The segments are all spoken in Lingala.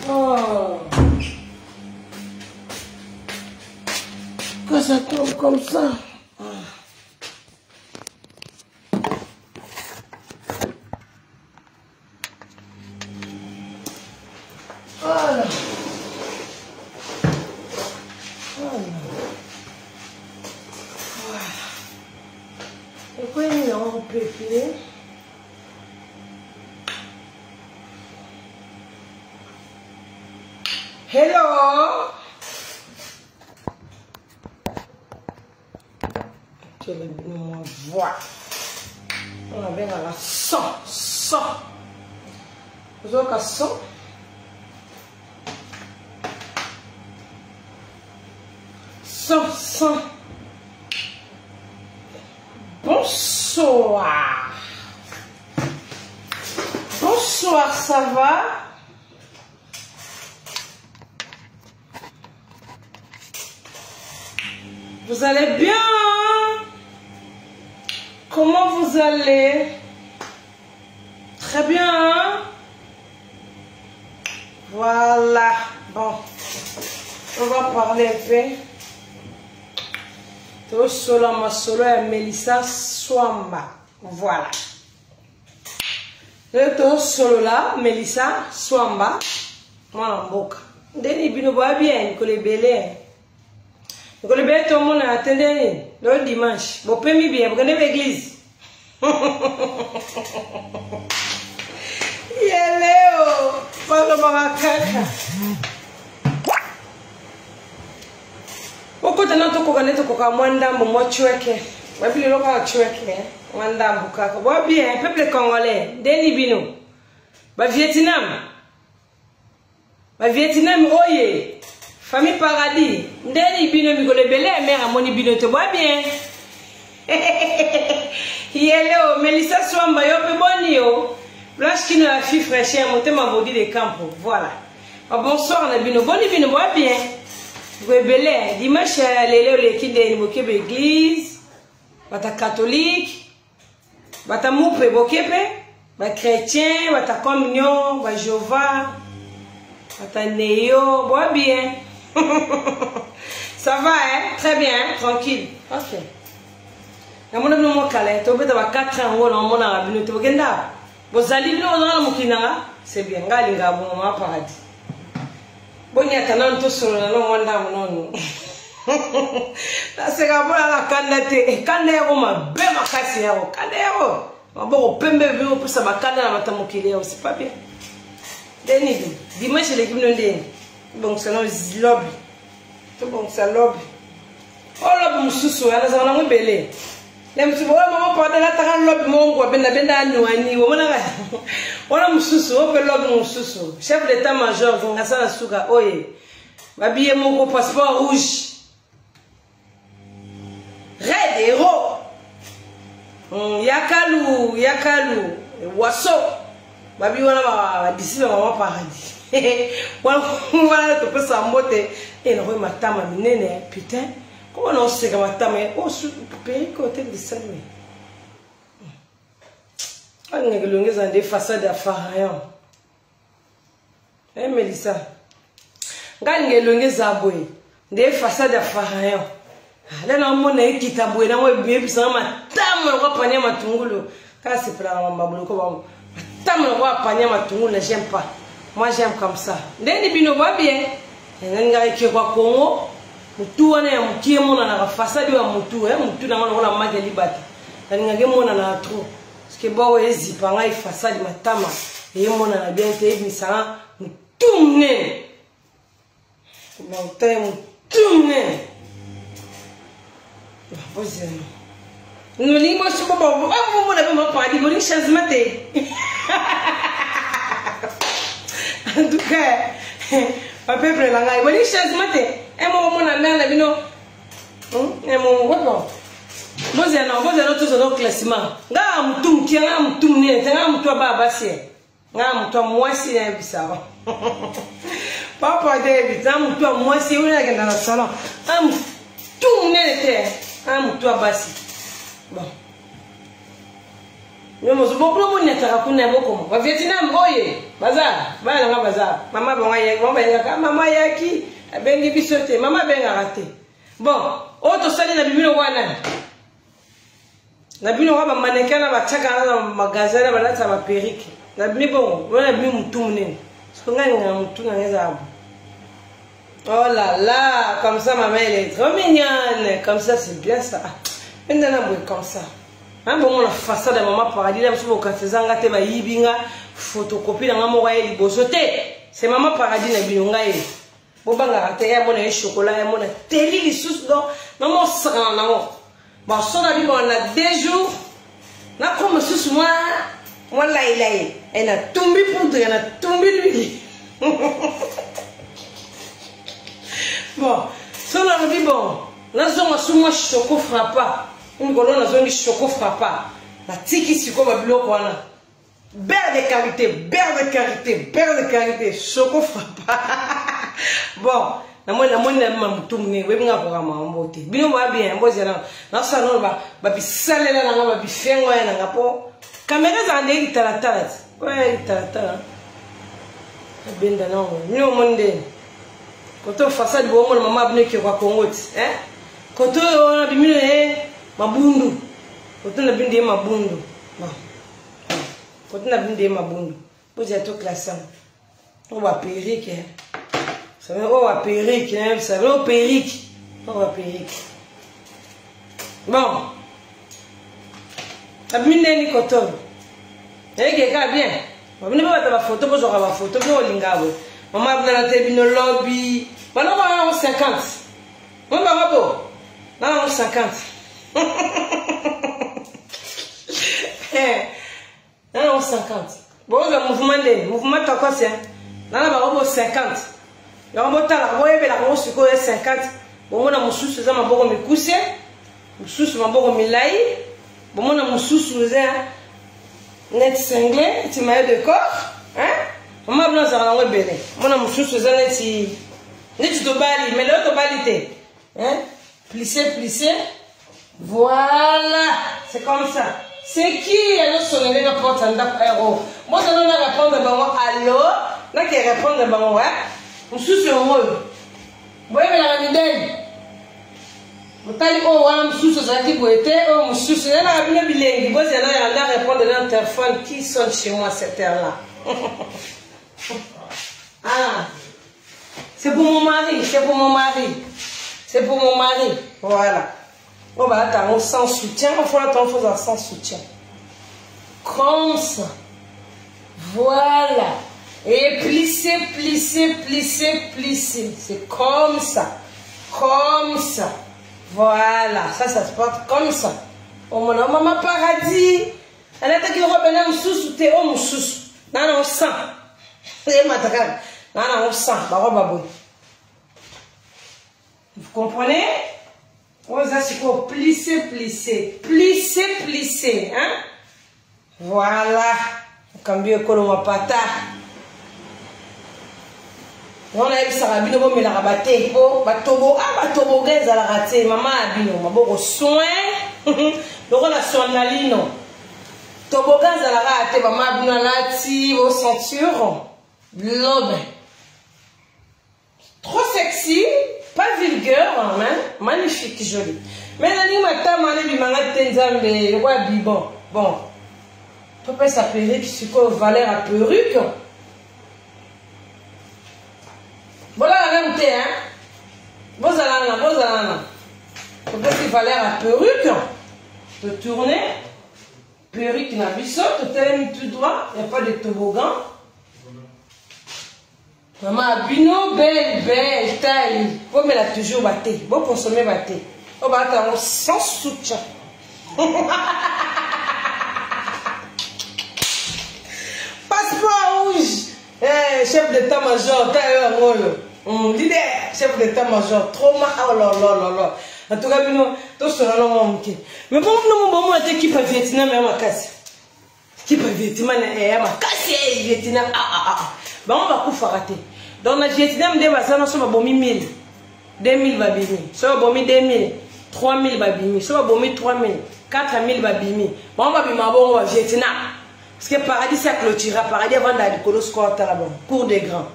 Oh. Que ça tombe comme ça. Voilà. Voilà. Voilà. Ekweli yango pepe. Hello. Quelle moi voix. On avait la son, son. Ozoyoka son. Son, son. Bonsoir. Bonsoir, ça va? Vous allez bien? Comment vous allez? Très bien. Hein? Voilà. Bon. On va parler un peu. Tosolo masolo ya Melissa Swamba. Voilà. Tosolola Melissa Swamba. Mwana mboka. Ndeni bino boya bien mikolo ebele. Mikolo ebele tomonana te ndeni lelo dimanche. Bopemi bien bokende ba église. Ye leo balobaka kaka. Okota na tokoka nde tokoka mwa ndambo mwa chweke. Babi lelo kaka chweke mwa ndambo kaka. Boya bien peuple congolais ndeni bino. Ba Vietnam. Ba Vietnam oye. Famille Paradis ndeni bino mikolo ebele ya mère amoni bino te boya bien. Yeleo Melissa Swamba yo pe boni yo. Blanche Kino la fille fraîcheur motema bodi de campo. Voilà. Ba bonsoir na bino. Boni bino boya bien. Ebele dimanche ya lelo oleki ndeni bokebe église. Bata catholique bata mupe boke mpe ba chrétien bata communion ba jehova bata neyo boa bien. Ça va hein? Très bien hein? Tranquille. Ok, namona bino mwa kala tobeta ba 4 ans yango naomonaka bino te. Bokenda bozali bino bozanga na mokili nanga, c'est bien. Ngai alingaka bongo mama paradis. Boniata nanu tosolola no mwa ndambo nanu. Naseka mpona na kanda te. Kanda yango mabe makasi, yango kanda yango maboko pembe bino opesa bakanda na bato ya mokili yango, c'est pas bien. Ndeni dimanche eleki bino ndeni? Tobongisa no lobi, tobongisa lobi. Oyo lobi mosusu wana nazala nango ebele. Na mosusu oyo mama pardon alataka lobi moko abenda benda anuani omonaka wana mosusu oyo mpe lobi mosusu chef d'état major zongasala suka oye babiye moko passeport rouge red héros yakalu yakalu waso babi wana badisiple mama paradis wana topesa mbote. E nakoyi matama minene putain, koma na oseka matama perike otelisami alingaka elongi eza nde façade ya pharaon. Emelisa ngai alinga elongi eza boye nde façade ya pharaon. Ale naomona ekita boye nango ebebisanga matama lokola panier matungulu. Kaka sepelaka mambabo loko matama lokola panier matungulu na j'aime pas, moi j'aime comme ça. Ndeni bino boa bien? Nalingaka ekekwa Congo motu wana ya mokie emonanaka façade oyo ya motu motu nango lokola maki ya libata. Nalingaka emonanaka trop parce que boko ezipa ngai façade matama emonana bien te, ebimisanga motu monene, motu monene. Bozela nolingi bomona mpe mapadi bolingi changement te. En tout cas bapeuple na ngai bolingi changement te. Emo omona mare na bino emo wapo. Bozela na bozela na tozala na classement. Nga mutu mukie, nga mutu munene te, nga mutu aba basi. Nga mutu ya mwasi nayebisa. Papa David, nga mutu ya mwasi oyo nakenda na salon. Nga mutu munene te, nga mutu ya basi. Bon. Nyomozo bokolo boniataka kuna bokoma. Ba Vietnam oye baza bana na nga baza. Mama bango ayaki, bango bayengaka mama ayaki abengi biso te, mama abengaka te. Bon, oyo tosali na bibino wana na bino wa bamannequin na batiaka na magasin na balatisa baperike na bimi bongo wana na bimi motu monene soki ngai ningaka motu na ngai ezala bo. Oh là là, comme ça ma mère elle est trop mignonne, comme ça c'est bien ça. Maintenant na boye comme ça. Hein, bongo na façade ya mama paradis na biso bokanisa eza nga te bayibi nga photocopie na nga moko aye liboso te. C'est mama paradis na bino ngai. Bobangaka te ya mona ye chocolat ya mona teli lisusu donc na mosakana nango. Bon so na bino na 2 jours nakoma lisusu mwa mwa lailai e natumbi poudre natumbi l'huile. Bon so nalobi bon nazonga su mwa choco frappa mikolo nazongi choco frappa natiki sikoyo babiloko wana. Beurre de karité, beurre de karité, beurre de karité, choco frappa. Bon, namoni namoni na ma mutu munene, oyebi nga koka mambo te. Bino ba bien, bozela. Nasala nono ba ba bisalela na nga ba bifengo ya na nga po kamera ezala nde litalatala ti. Oya litalatala. Abenda nango. Bino omoni nde. Koto façade bomona mama abino ekekwa Congo ti, hein? Koto wana bimino ye mabundu. Koto na bino ye mabundu. Bon. Koto na bino ye mabundu. Bozela to classe yango. Oyo ba perruque, hein. Vous savez, oyo ba perruque, hein. Vous savez, oyo perruque. Oyo ba perruque. Bon. Abimi ndeni koto. Eyeke kaka bien. Babino mpe bato ba photo bozwaka ba photo bino olinga boye. Mama abina na te bino lobi. Baloko yango 50. Mama bango bo. Na yango 50. Eh. Na yango 50. Boza mouvement ndeni, mouvement tokos hein. Na na bango bo 50. Yango botala boyebela bango sikoyo 50. Bomona mosusu eza maboko mikuse, mosusu maboko milai, bomona mosusu eza neti single, neti maillot de corps, hein? Mama bino azalaka nango ebele. Mona mosusu eza neti neti tobali, mais lelo tobali te. Hein? Plissé, plissé. Voilà, c'est comme ça. C'est qui azosonele na porte ya ndako ero? Bozala na répondre bango allo, nake répondre bango hein? Mosusu yango oyo. Boyebelaka midele. Botali oyo wana mosusu azalaki boye te, oyo mosusu nayelaka bino bilengi, bozela ya na répondre na téléphone qui sonne chez moi cette heure-là. Ah, c'est pour mon mari, c'est pour mon mari. C'est pour mon mari. Voilà. On va attendre sans soutien, on faut attendre sans soutien. Comme ça. Voilà. Et plisser, plisser, plisser, plisser. C'est comme ça. Comme ça. Voilà. Ça, ça se porte comme ça. Oh mon maman paradis. Elle a dit robe na mususu te o mususu. Na na 100. E mataka. Na na 100 ba robe boye. Vous comprenez? Oza siko plisser, plisser, plisser, plisser, hein? Voilà. Okambi ekolo mapata. Wana yebisaka bino bomelaka bate po batobo a batoboga ezalaka te mama ya bino maboko soin lokola soin na lino toboga ezalaka te mama ya bino alati bo ceinture lobe trop sexy, pas vulgaire, hein? Magnifique, joli. Mais nani matama ne bimanga te nzambe lokola bibon. Bon. Topesa perruque sikoyo valeur ya perruque. Bolala nanu te, hein? Bozala na, bozala na. Topesi valeur ya perruque. Totourne perruque na biso, totelemi tout droit, y a pas de toboggan. Mama bino belle belle taille, bomela toujours ba thé, bo consommer ba thé. O ba tango sans soutien. Passeport rouge. Eh, chef d'état-major, taille yango oyo. Leader, chef d'état-major, trauma, oh là là là là. En tout cas, bino, Tosola na mwa moke. Mais bon, bino bomona te kipa Vietnam ya makasi. Kipa Vietnam ya makasi ya Vietnam. Ah ah ah. Bango bakufaka te. Donc na Vietnam nde baza na so babomi 1000. 2000 babimi. So babomi 2000, 3000 babimi. So babomi 3000, 4000 babimi. Bango babima bongo ba Vietnam. Parce que paradis ça clôtura, paradis avant d'aller likolo score tala bon, cour des grands.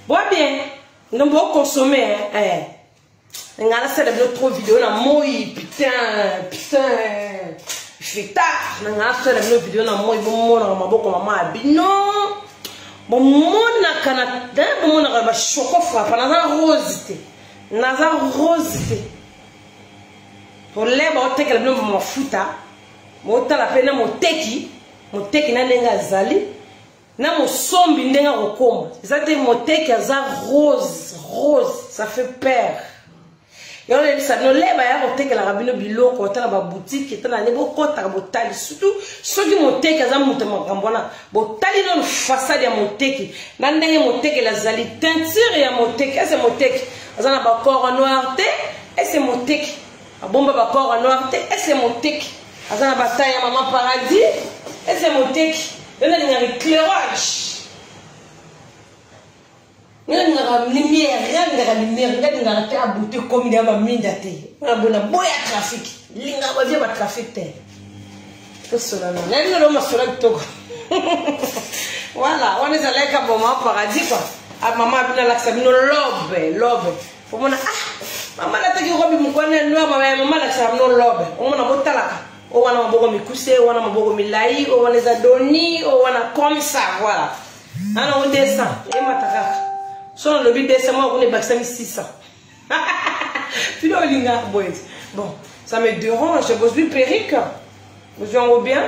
Bois bien. Donc bo consommer hein. Eh. Nga nasala bino trop vidéo na moi putain, putain. Il fait tard. Nga nasala bino vidéo na moi bomonaka maboko mama ya bino. Bomonaka na bomonaka ba choco frappa naza rose te. Naza rose te. Poleba otekela bino mafuta. Botala pe na moteki, moteki na ndenge azali, na mosombi ndenge akokoma. Eza te moteki aza rose, rose, ça fait peur. Yango nayebisa bino leba ya kotekelaka bino biloko ata na babutiki ata na nde bokotaka botali surtout soki moteki aza moto ya makambo wana botali nano fasade ya moteki na ndenge motekeli azali teinture ya moteki ese moteki aza na bacor noir te ese moteki abomba ba corps noir te ese moteki aza na bataille ya mama paradis ese moteki yo nalingaka éclairage nga nalingaka lumière nga nalingaka lumière nga nalingaka te abutu ekomi na baminda te nga bona boya trafic lingaka bavie ba trafic te tosolana nayebi nalo masolo kitoko voilà wana ezalaki ka mama paradis quoi ah, mama abino alakisa bino lobe lobe omona ah mama alataki robe mokwana ya noir mama ya mama alakisaka bino lobe omona botalaka oyo wana maboko mikuse oyo wana maboko milai oyo wana eza doni oyo wana comme ça voilà ana o 200 emata kaka so nalobi 200 moko kuna ebakisami 600 bino olingaka boye bon ça me dérange bozwi perruque bozwi yango bien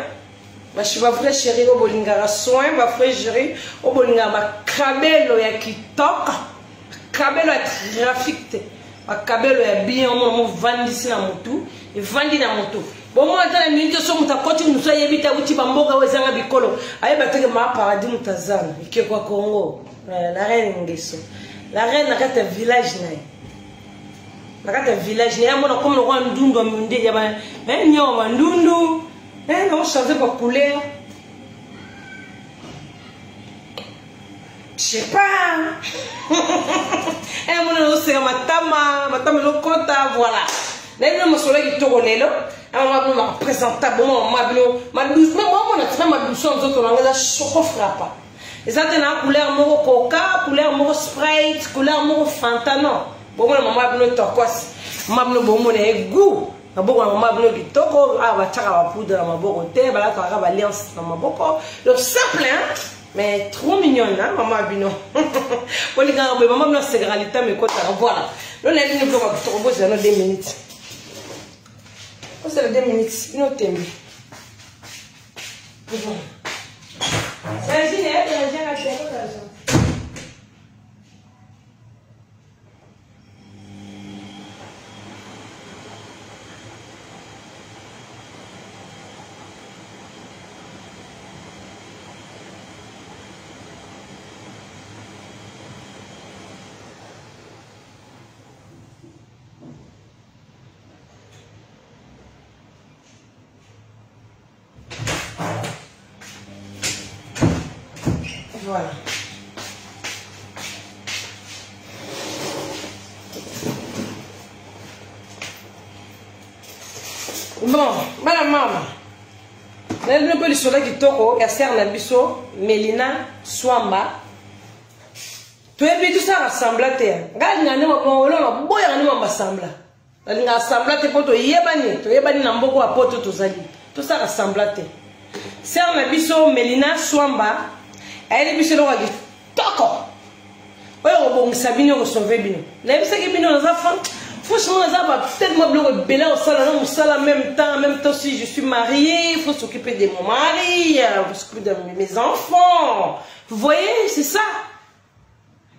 ba vrai chéri oyo bolingaka soin ba vrai chéri oyo bolingaka bakabelo ya kitoko kabelo ya trafic te bakabelo ya bien omona movandisi na motu evandi na motu bomona ata na minute so moto akoti mosu ayebi te awuti bamboka oyo ezanga bikolo ayeba teke maa paradis moto azana ekeko ya congo eh, la reine ngeso la reine na kati ya village na ye na kati ya village na ye amona komi lokola ndundu ya munde ya eh, nyama bandundu eh, naochange bacouleur Je sais pas. Eh mona oseka matama, matama lokota, voilà. Na bino masolo kitoko lelo. Ama bino ba présentable, mama mama bino, ma douce, mais moi mona tina ma douce nzoto na nga choco frappa. Eza te na couleur moko coca, couleur moko sprite, couleur moko fanta non. Bomona mama bino tokos. Mama bino bomona ye goût. Maboko na mama bino kitoko, awa batiaka ba poudre na maboko te, balataka ba alliance na maboko. Donc simple hein. Mais trop mignonne, hein, maman Abino. Olingaka boye, maman Abino asekaka litama ekotaka. Voilà. Lona yebi bino biloko ya kitoko, bozela no 2 minutes. Bozela 2 minutes, bino tembe. Voilà. Sergine, eh, Sergine, Sergine. Voilà. Bon, bana mama. Nayeli bino mpe lisolo kitoko ya sœur na biso Melina Swamba. Toyebi tosala semblant te. Ngai alinga nde olonga boyaka nde mamba semblant. Nalingaka semblant te mpo toyebani, toyebani na mboko ya poto tozali. Tosala semblant te. Sœur na biso Melina Swamba ayeli biso eloko ya kitoko oyo kobongisa bino kosauve bino. Nayebisaki bino naza fan franchement naza ba tellement biloko ebele kosala na mosala même temps même temps si je suis mariée il faut s'occuper de mon mari il faut s'occuper de mes enfants vous voyez c'est ça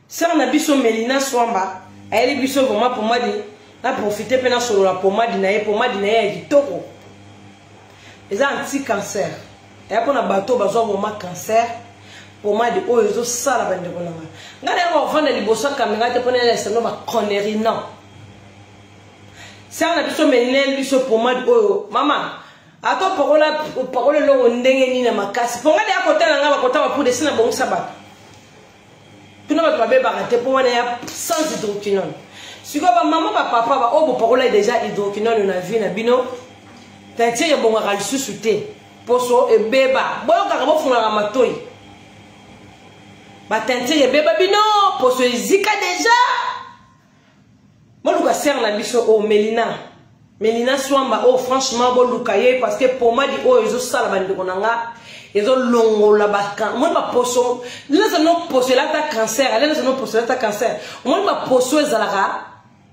Sœur na biso Melina Swamba ayeli biso vraiment pomade na profiter pe na solola pomade na ye pomade na ye ya kitoko eza anti cancer eya mpona bato bazwa vraiment cancer pomade oyo ezosala bandeko na ngai ngai nayaka kofanda liboso ya kamera te mpona elakisa no baconnerie non. Sœur na biso menel biso pomade oyo mama ata opakola opakola eloko ndenge nini na makasi mpo ngai deya kota na ngai bakota bapude esi na bongisa bato kuna bato babebaka te mpo wana ya sans hydroquinone. Sikoyo bamama bapapa baoyo bopakola deja hydroquinone na vie na bino, teinture ebongaka lisusu te, poso ebeba. Boyokaka, bofungaka matoi, bateinture ebeba bino, poso ezika deja. Boluka sœur na biso oyo Melina, Melina Swamba oyo, franchement boluka ye parce que pomade oyo ezosala bandeko na nga, ezolongola omoni baposo nyonso no poso elata cancer, ale nyonso no poso elata cancer. Omoni baposo ezalaka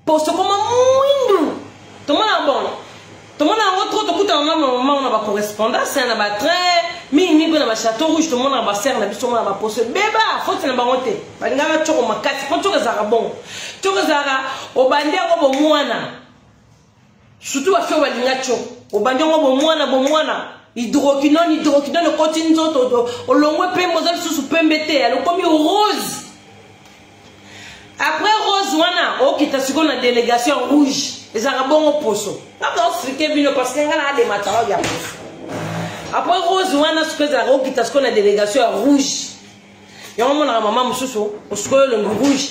poso koma mwindu, tomona bon, tomona yango trop. Tokutana na mama na bacorrespondance na batrain mingimingi mpe na bachateau rouge, tomonaka basere na biso, omona baposo ebeba. Foti na bango te, balingaka tioko makasi mpo tioko ezalaka bongo, tioko ezalaka obandi yango bomwana, surtout bafio balinga tioko, obandi yango bomwana bomwana. Hydroquinone, hydroquinone ekoti nzoto, olongwe pembe, oza lisusu pembe te, alokomi rose. Après rose wana, okita sikoyo na délégation rouge, ezalaka bongo poso. Nga naexpliquer bino parce que nga na ademataka ya poso. Après rose wana, sikoyo ezalaka okita sikoyo na délégation ya rouge. Yango omonaka mama mosusu osikoyo elongi rouge,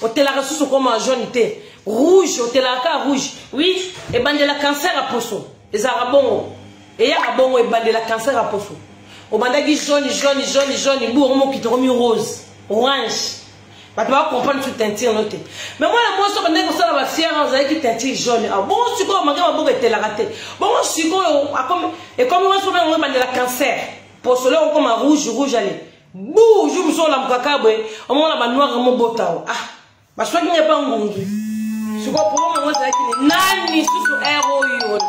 otelaka susu okoma jaune te, rouge, otelaka kaka rouge. Oui, ebandela cancer ya poso ezalaka bongo, eyaka bongo, ebandela cancer ya poso. Obandaki jaune, jaune, jaune, jaune, bu okomokita okomi rose, orange, bato bacomprendre su teinture no te. Mais mwana mwasi obandaki kosala bafiere, ozalaki teinture jaune awa bongo, sikoyo mange maboko etelaka te bongo. Sikoyo ekomi mwasi obengango ebandela cancer poso, leo okoma rouge, rouge, ale bu jour mosusu olamukaka boye, omona banoir mobota o ah baswaki ngai mpa ngungi. Sikoyo problème yango ezalaki ni nani susu aire oyo?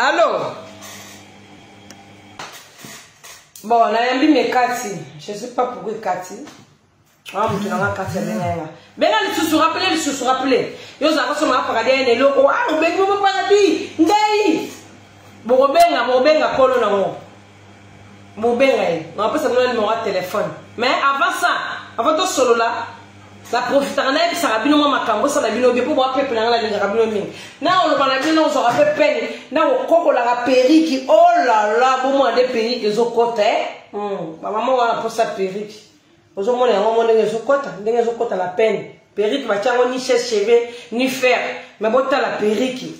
Allo, bon, nayambi mekati, je sais pas pourquoi ekati. Ah, moto nanga kati abenga yanga, benga lisusu, rappele lisusu, rappele yo ozalaka so maa paradis ayena eloko. Ah, obengi bobo paradis ngai, bokobenga, bokobenga kolo nango, bobenga ye, nakopesa bino numéro ya téléphone. Mais avant ça, avant tosolola, naprofitaka nayebisaka bino mwa makambo osala bino bien mpo boapepe na ngai, nalingaka bino mingi. Na oloba na bino, nakozwaka mpe pene na kokokolaka periki. Oh la la, bomona nde periki ezokota e bamama wana mposa periki, ozomona yango mo ndenge ezokota, ndenge ezokota na pene. Periki batia yango ni chaise cheveux ni fer, mais botala periki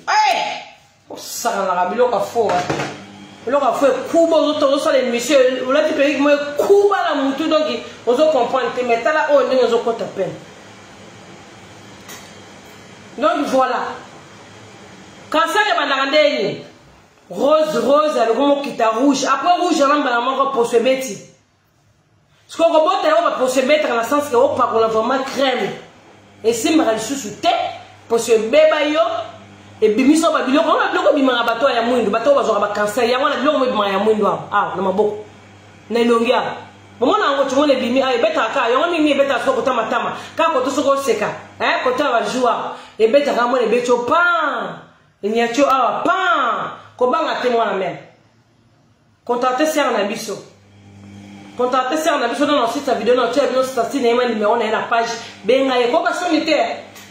osakanaka biloko ya fo, biloko ya fo ekuba. Ozosala émission, olati periki mo ekuba na mutu, donc ozocomprendre te. Mais tala oyo ndenge ezokota pene. Donc voilà, cancer ebandaka ndeni rose, rose, aloko mokita rouge, après rouge wana mbala moko poso ebeti. Sikoyo kobota yango, baposo ebetaka na sens ke opakola vraiment crème esimbaka lisusu te, poso ebeba yo, ebimisa babiloko wana, biloko ebimaka bato ya mwindu, bato oyo bazwaka bacancer yango wana, biloko mo ebimaka ya mwindu awa awa na maboko, na elongi awa, bomona yango timona ebimi awa, ebetaka kaka yango mingi, ebetaka soko kota matama kaka koto, soki oseka koto ya bajou awa ebetaka, mona ebeti yo pan, enyati yo awa pan. Kobanga te, mwana mare, contacte sœur na biso, contacte sœur na biso. Na site ya video na tia bino statut na ye, ma numéro na ye na page, benga ye. Koka soni te,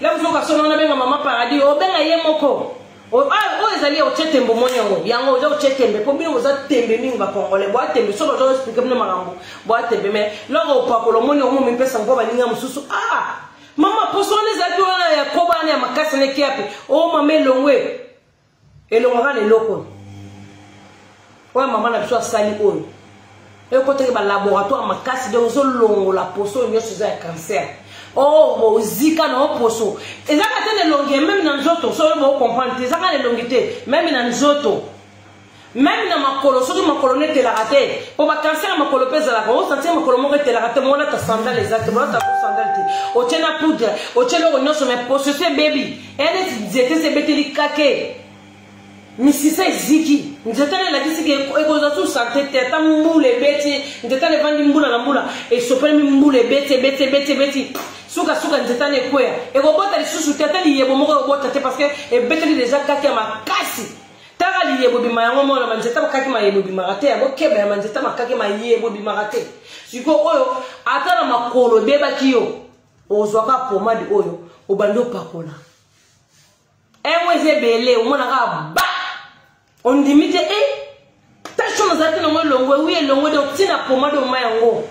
la mosusu soni wana, benga mama paradis, obenga ye moko. Oyo ezali otie tembe, omoni yango, yango oza otie tembe mpo bino boza tembe mingi, bacongolais boya tembe. Soki oza expliquer bino makambo, boya tembe. Mais loko opakola, omoni yango, mipesa mpo baninga mosusu. Ah mama, poso wana ezalaki wana ya koba wana ya makasi na ekiape o mama elongwe, elongwaka na eloko oyo mama na biso asali, oyo ekotaki balaboratoire makasi. Donc ozolongola poso oyo nyonso eza ya cancer, oh ozika na oposo, ezaka te na elongi, même na nzoto. So oyo bocomprendre te, ezaka na elongi te, même na nzoto, même na makolo. Soki makolo no etelaka te, mpo bacancer ya makolo mpe ezalaka, osentir makolo moko etelaka te, molata sandale eza te, molata sandale te, otie na poudre, otie eloko nyonso, mais poso esi ebebi, eya neti nzete esi ebeteli kake, misisa eziki, nzete wana elakisi ke ekozwa su sante te. Ata mbula ebeti, nzete wana evandi mbula na mbula, esopelemi, mbula ebeti, ebeti, ebeti, ebeti. Sukasuka nzete wana ekweya, ekobota lisusu te, ata liyebo moko ekobota te, parce que ebeteli deja kake ya makasi. Tala liyebo ebima yango mona banzete makaki mayebo ebimaka te, yango keba ya banzete makaki mayebo ebimaka te. Sikoyo oyo ata na makolo ebebaki yo, ozwaka pomade oyo obandi opakola. Engo eza ebele, omonaka ba ondimi te e tasho nazalaki nango elongwe, wi elongwe, donc ntina pomade oma yango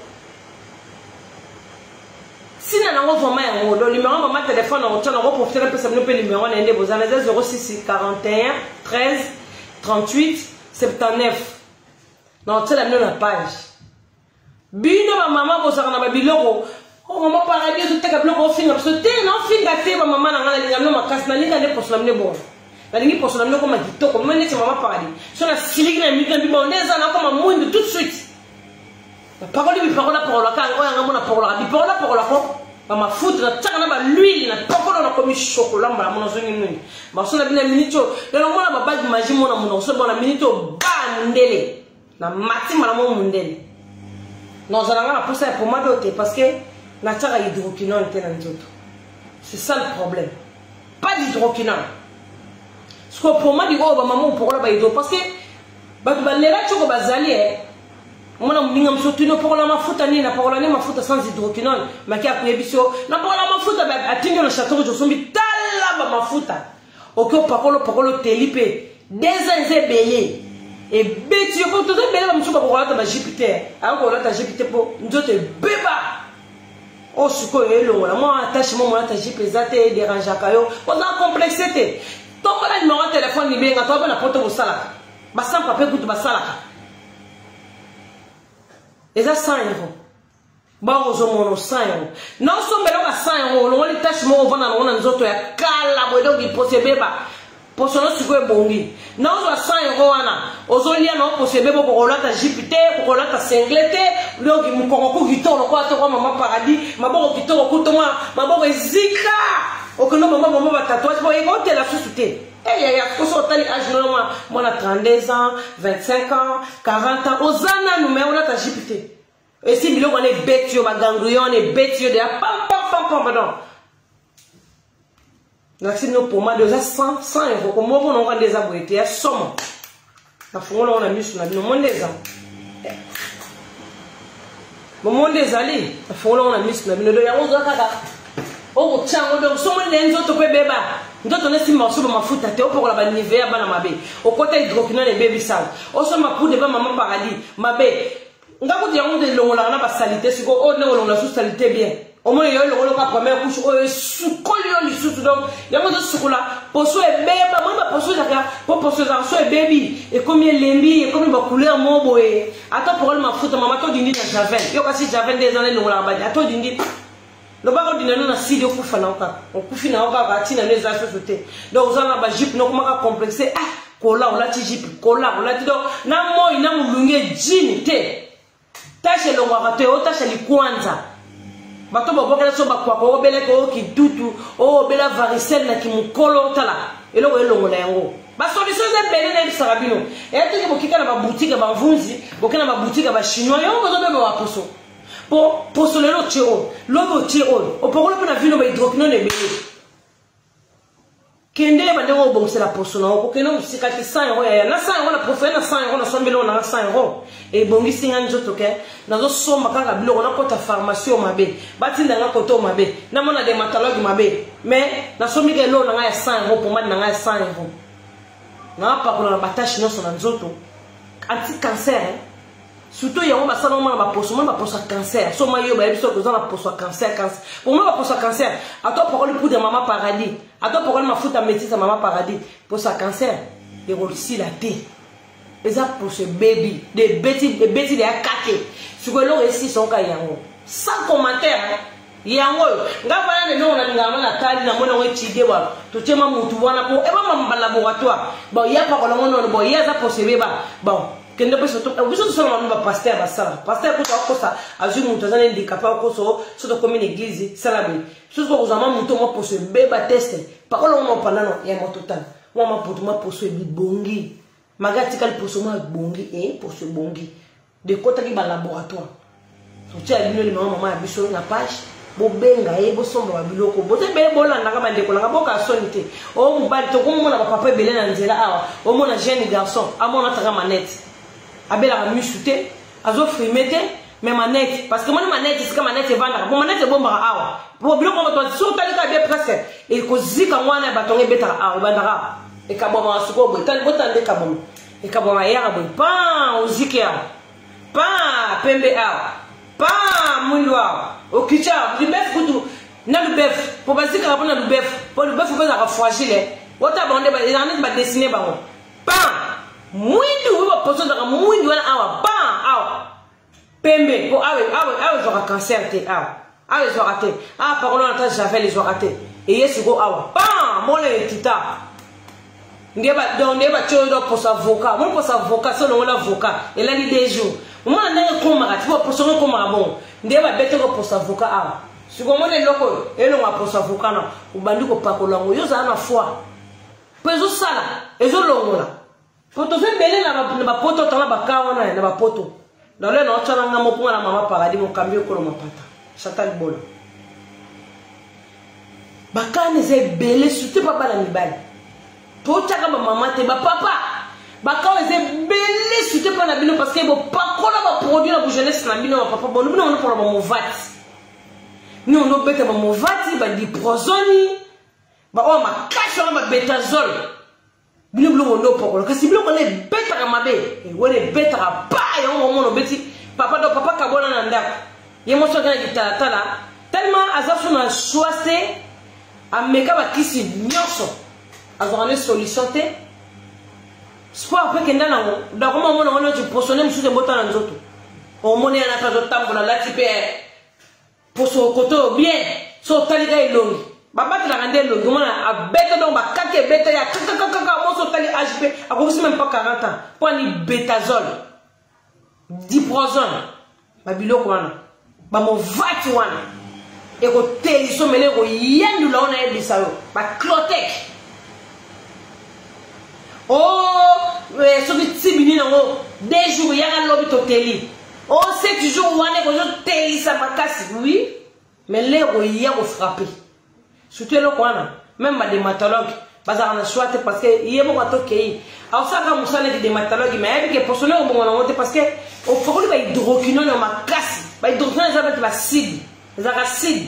ntina nango vraiment yango. Donc numéro mama telefone na otya nango, profite napesa bino mpe numéro na ye nde bozala eza 06 41 13 38 79 na otyela bino na page. Bino bamama bozalaka na babiloko, oh mama paradis ozoteka biloko, ofinga biso te. Naofinga te bamama na ngai, nalinga bino makasi, nalinga nde poso na bino ebonga, nalingi poso na bino ekoma kitoko. Mama neti mama paradis, so nasiliki na minute na bibao nde eza nakoma mwindu tout de suite. Napakoli bipakola pakolaka oyo yanga mo napakolaka bipakola pakolako bamafuta, natiaka na baluile, napakola, nakomi shokola mbala mo nazongi mwindu. Baso na bino na minute oyo lelo mona babagi magie mona monoko so bona minute oyo ba mondele na mati mbala mo mondele. Nazala nga na posa ya pomade oyo te, parce que natiaka hydroquinone te na nzoto, c'est ça le problème, pas d'hydroquinone. Sikoyo pomade oyo bamama opokola ba hydro, parce que bato balela tioko bazali e omona moninga mosusu otuni opokola mafuta nini, napakola nde mafuta sans hydroquinone, maki akoyebi so napakola mafuta, atindi yo na chateau rouge, osombi tala bamafuta oke opakola opakola oteli mpe 2 ans eza ebele ebeti yo, po toza ebele bamosusu bakokolata bajipe te, akokolata jipe te mpo nzoto ebeba. Oyo sikoyo elongola mwa attache mwa molata jipe eza te, ederangeaka yo, oza complexe te. Tombola numero ya telefone, libenga to na poto bosalaka basan papier kutu basalaka eza 100 euro, bango ozomona 100 euro naosomba eloko ya 100 euro, olongoli tache moko ovanda nango na nzoto ya kala boye, donc poso ebeba, poso no sikoyo ebongi. Naozwa 100 euro wana ozolia na poso ebeba, okokolata jipe te, okokolata single te, donc mokongo ku kitoko lokola tokwa mama paradis, maboko kitoko kutomwa maboko ezika, okende mama mama batatouage po ekotela susu te. Eyaya koso otali age noyo mwana 32 ans, 25 ans, 40 ans, oza nanu me olata jipe te, esi biloko wana ebeti yo, baganglion wana ebeti yo deya pam pam pam pam. Pardon, nakisi bino pomade eza 100 euro, komoko nango nde eza boye te ya somo, nafungola yango na miso na bino, mo nde eza momo nde ezali, nafungola yango na miso na bino. Donc yango oza kaka okotya yango, donc somoni na ye nzoto mpe ebeba, nzoto nesimba osoba mafuta te, opokola banive ya bana mabe, okota hydroquinone ebebisaka, osomba poudre ba mama paradis mabe. Nga kutu yango nde elongolaka na basalite, sikoyo oyo ndenge olongola susu salite bien, omoni yo elongolaka première couche oyo esukoli yo lisusu, donc yango ezosukola poso ebeba. Moni baposo ezalaka po poso ezalaka so ebebi, ekomi elembi, ekomi bacouleur mo boye. Ata opokoli mafuta mama to odindi na javel yo, kasi javel nde eza na elongolaka badi, ata odindi lobaka odinda no na sidi, okufa na yo kaka, okufi na yo kaka, ntina no eza susu te. Donc oza na bajupe nokomaka complexe, ah kola olati jupe, kola olati, donc na moi na molunge ejini te, tashe elongwaka te, otashe likwanza bato babwakela so bakwaka, obelaki oyo kitutu, oyo obela varicelle na kimokolo, tala eloko elongola yango. Basolution eza ebele, nayebisaka bino eya teke bokika na babutike ya bamvunzi, boke na babutike ya bachinois, yango bozobeba baposo po poso lelo otie oyo, lobi otie oyo, opokolo mpe na vino bahydroquinone ebele. Kende yeba ndenge obongisela poso na yo, kokende mosika te. 100 euro yaya, na 100 euro na profite, na 100 euro nasombeli oyo nanga 100 euro ebongisi nga nzoto ke nazosomba kaka biloko, nakota pharmacie oyo mabe, batinda nga kote oyo mabe, namona dermatologue mabe, mais nasombi ka eloko na ngai ya 100 euro, pomade na ngai ya 100 euro, napakola na batache nyonso na nzoto, anti cancer eh? Surtout yango basala mona baposo, mona baposo ya cancer, so mai yo bayebi soki oza na poso ya cancer, cancer omona baposo ya cancer, ata opakoli poudre mama paradis, ata opakoli mafuta métise ya mama paradis, poso ya cancer ekosila te, eza poso ebebi de ebeti ebeti de ya kake. Sikoyo eloko esisa oka yango sans commentaire yango oyo nga wana na eloko nalingaka ngo, natali namoni yango etide wa totiema mutu wana po ebamama balaboratoire bon ye apakola ngo nono, bon ye aza poso ebeba, bon kende biso biso tosala mama bapaster basala paster kutu akosa azwi moto aza na handicapé, akoso so tokomi na église sala boye, soki okozwa ma moto mwa poso ebeba teste pakola ngo mapandano ya moto, tala mwa maputu mwa poso ebibongi maga atikali poso mwa ebongi e poso ebongi dekotaki balaboratoire. Totia bino limama mama ya biso na page. Bobenga ye, bosomba ba biloko. Boza ebele bolandaka bandeko nanga, boka soni te. O mobali tokomona ba papa ebele na nzela awa. Omona jeune garçon, amona taka manette. Abelaka misu te, azo frimer te, mais manette parce que moni manette esika manette evandaka. Bon manette ebombaka awa. Po biloko bato soki otali kaka bien presque ekozika mwana ya bato yango ebetaka awa, ebandaka awa. Ekabwamaka sikoyo boye. Tali botala nde ekabwama. Ekabwama eyaka boye. Pan oziki awa. Pan pembe awa. Pa mwindu awa. Okicha lubefu kutu na lubefu po bazikaka mpo na lubefu po lubefu mpe ezalaka fragile wata bango nde ezalaka neti badessine bango pa mwindu oyo baposo ezalaka mwindu wana awa pa awa pembe po awa awa awa ezwaka cancer te awa awa ezwaka te awa pakolo wana ata javel ezwaka te eye sikoyo awa pa mona ekita nde ba donc nde ba tioyo do poso avocat moni poso avocat so longola avocat elali deux jours omona ndenge ekomaka ti poso ngo ekomaka bongo nde babeteko poso avocat awa sikoyo omoni eloko oyo elonga poso avocat na obandi kopakola yango yo ozala na foi mpo ezosala ezolongola po toza ebele na bapoto tala baka wana na bapoto naloya na otyala nga moko nga na mama paradis mokambi okolo mapata chantal bola bakana eza ebele surtout pa bana mibali totyaka bamama te bapapa bakawa eza ebele surtout mpa na bino parce que bopakola baproduit na bojeunesse na bino bapapa bono bino bonopola bamovati bino bonobeta bamovati badiprozoni baoyo makasi wana babetazole bino biloko nde opakola kasi biloko wana ebetaka mabe wana ebetaka pa yango omona obeti papa do papa kabwana na ndako ye mwasi akenda kitalatala tellement aza so na choix te ameka bakisi nyonso azwaka nde solution te sport mpe kenda nango dakoma omona ngo neti posone mosusu ebota na nzoto omoni yana mpe azotambola alati mpe poso koto oyo bien so otali ka elongi babatelaka nde elongi omona abeta donc bakaki ebeta ya kakakakaka moso otali age mpe akokisi meme pas 40 ans mpo ani betazole diprozone babiloko wana bamovati wana ekoteliso mene ekoyandula wana yebisa yo baclotec o oh, eh, soki tibini nango deux jours yaka lobi toteli o oh, sept jours wana ekozotelisa makasi oui mais lere oya kofrappe surtout eloko wana même badematologue bazalaka na choix te parce que ye moko atokei aosalaka mosala neti dematologue mais ayebi ke poso nde kobonga nango te parce que ofakoli bahydroquinone ya makasi bahydroquinone eza bati baside ezalaka side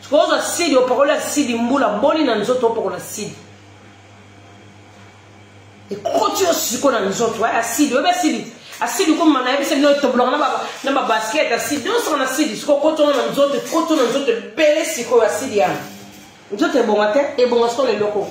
sikoyo ozwa side opakoli ya side mbula boni na nzoto opakola side ekoti yo siko na nzoto eh, asidi oyebi asidi asidi komema nayebisa bino etobolaka na babasket asidi nyonso na asidi siko okoti wana na nzoto ekoti na nzoto ebele sikoyo asidi yana nzoto ebonga te ebonga sikoyo na eloko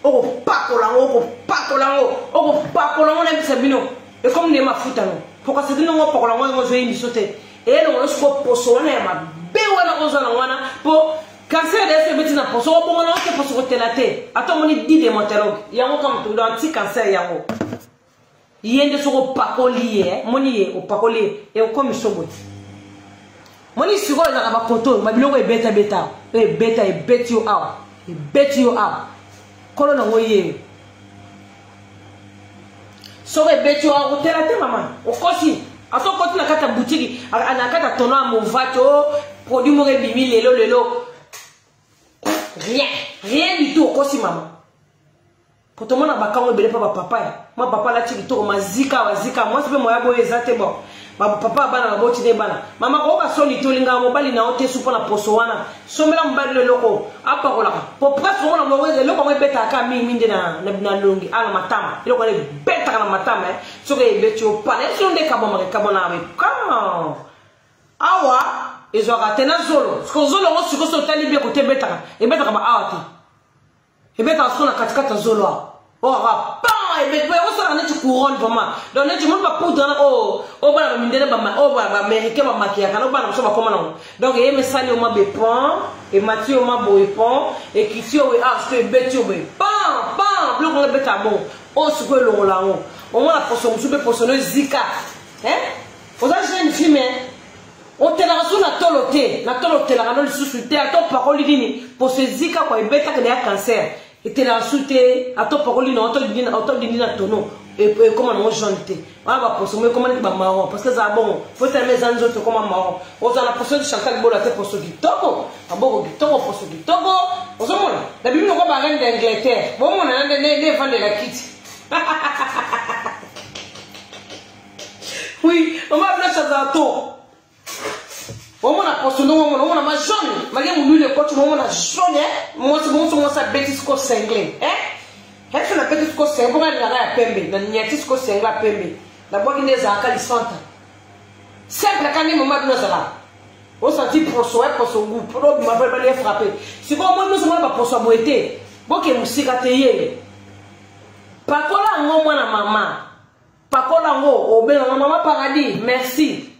okopakola yango okopakola yango okopakola yango nayebisa bino ekomi nde mafuta no pokasa te ndongo opakola yango yango ozoyi miso te elongo nyonso ko poso wana ya mabe wana oza na wana mpo cancer de ese ebeti na poso obongo na oke poso kotela te ata omoni di dermatologue yango kama to anti cancer yango ye nde soki opakoli ye eh, moni ye opakoli ye ekomi so boye moni sikoyo ezalaka bakoto oyo babiloko ebetabeta oyo ebeta ebeti yo awa ebeti yo awa kolo nango ye soki ebeti yo akotela te mama okosi ata okoti na kati ya butiki na kati ya tono ya movati o oh, produit moko ebimi lelo lelo rien rien du tout okosi mama po tomona bakango ebele mpa bapapa ya mwa papa alati kitoko mazika bazika mwasi mpe moya boye eza te bon bapapa bana baboti nde bana mama koyoka soni te olingaka mobali na yo te su mpo na poso wana sombela mobali no eloko apakolaka po presque omona bongo eloko yango ebetaka kaka mingi nde na longi a na matama eloko wana ebetaka na matama eh. soki ebeti yo pana eso nde ekabwamaka ekabwanaka awa ezwaka te na zolo siko zolo yango sikoyo so otali bien kote ebetaka ebetaka ba awa te ebetaka sikoyo na katikati ya zolo awa oyo pan ebeti po yango osalaka neti couronne vraiment donc neti moni bapoudre wana oyo oyo bana bamindele oyo baaméricain bamakiyaka na bana mosusu bakoma nango donc eye mesali yo mwa bepon emati yo mwa boye pon ekiti yo boye ah sikoyo ebeti yo boye pan pan biloko yango ebetaka bongo oyo sikoyo elongola yango omona poso mosusu mpe poso no ezika oza jeune fille mais otelaka so na tolo te na tolo otelaka no lisusu te ata opakoli nini poso ezika kua ebetaka na ya cancer etelaka su te ata opakoli na otodindi na tono Ekoma nango jaune te. Wana baposo mo ekoma neti bamarron parce que ezala bongo. Fo telema eza nzoto ekoma marron. Ozala na poso neti Chantal Bola te, poso kitoko, maboko kitoko, poso kitoko. Ozomona na bimi lokola ba reine d'Angleterre. Bomona nde nde evandela kiti. Oui, mama Blanche azala to. Omona poso ndongo omona, omona ma jaune, malgré molulu ekoti, omona jaune, eh? Mwasi bongo mwasi abeti siko sengle, eh? Hefe na peti siko sengle, bongo alingaka ya pembe, na nyati siko sengle ya pembe. Na bwaki nde ezalaka lisanta. Simple kaka nde mama bino azalaka. Osanti poso, eh, poso goût, po obima pe bali frappe. Sikoyo omoni nyonso mona ba poso ya boye te. Boke mosika te ye. Pakola yango mwana mama. Pakola yango obenga nga mama paradis merci.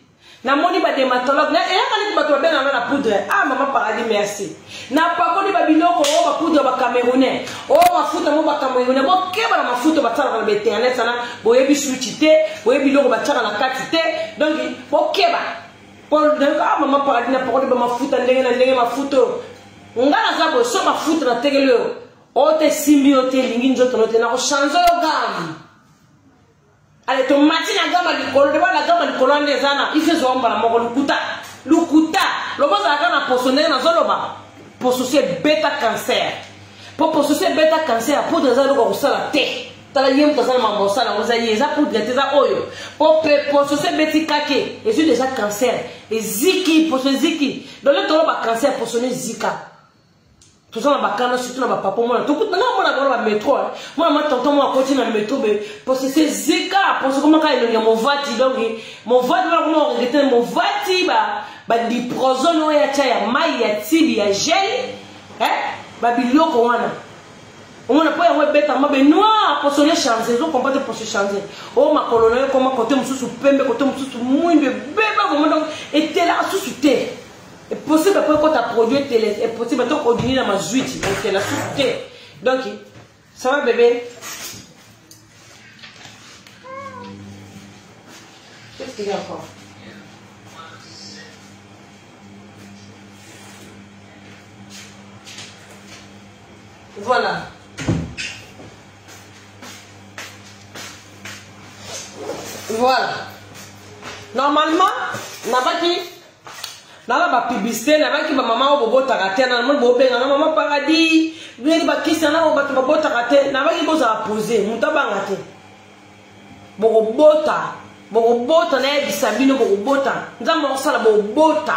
Namoni ba dermatologue na eyaka neti bato babenga nga na poudre. Ah mama paradis merci. Napakoli ba biloko oyo ba poudre ba camerounais. Oyo mafuta mo ba camerounais. Bokeba na mafuta basalaka na ba internet sana boyebi switch te, boyebi biloko batiaka na kati te. Donc bokeba. Paul ah mama paradis napakoli ba mafuta ndenge na ndenge mafuta oyo. Nga naza boye so mafuta natekeli oyo. Oyo te esimbi yo te elingi nzoto no te nako changer yo gamme. Ale tomati na gama likolo de wana gama likolo wana eza na ife zwa mbala moko lukuta lukuta lobo ozalaka na poso ndenge nazoloba poso si ebeta cancer po poso si ebeta cancer ya poudre eza eloko ya kosala te tala ye moto aza na mambo osala yango eza ye eza poudre te eza oyo po pe poso si ebeti kake ezwi deja cancer eziki poso eziki dole toloba cancer poso no ezika Toza na bakana surtout na ba papa mona tokuta nga mona bona ba metro hein. Mona ma tonton mo akoti na metro be parce que c'est zika parce que comment ka elongi ya movati donc movati wana koma regretter movati ba ba diprozone oyo ya tia ya mai ya tibi ya gel hein ba biloko wana omona po yango ebeta mabe noir poso ne change ezo comprendre poso change o makolo na yo koma kote mosusu pembe kote mosusu mwindu ebeba vraiment donc etelaka susu te Impossible po ekota produit tele, impossible to odini na mazuiti, donc la susu te. Donc ça va bébé? Qu'est-ce qu'il y a encore? Voilà. Voilà. Normalement, nabaki nala ba publicité nabaki ba mama oyo bobotaka te na namoni bobenga nga mama paradis biyeli bakisi na oyo bato babotaka te nabaki bozala pose moto abanga te bokobota bokobota nayebisa bino bokobota nzambe akosala bokobota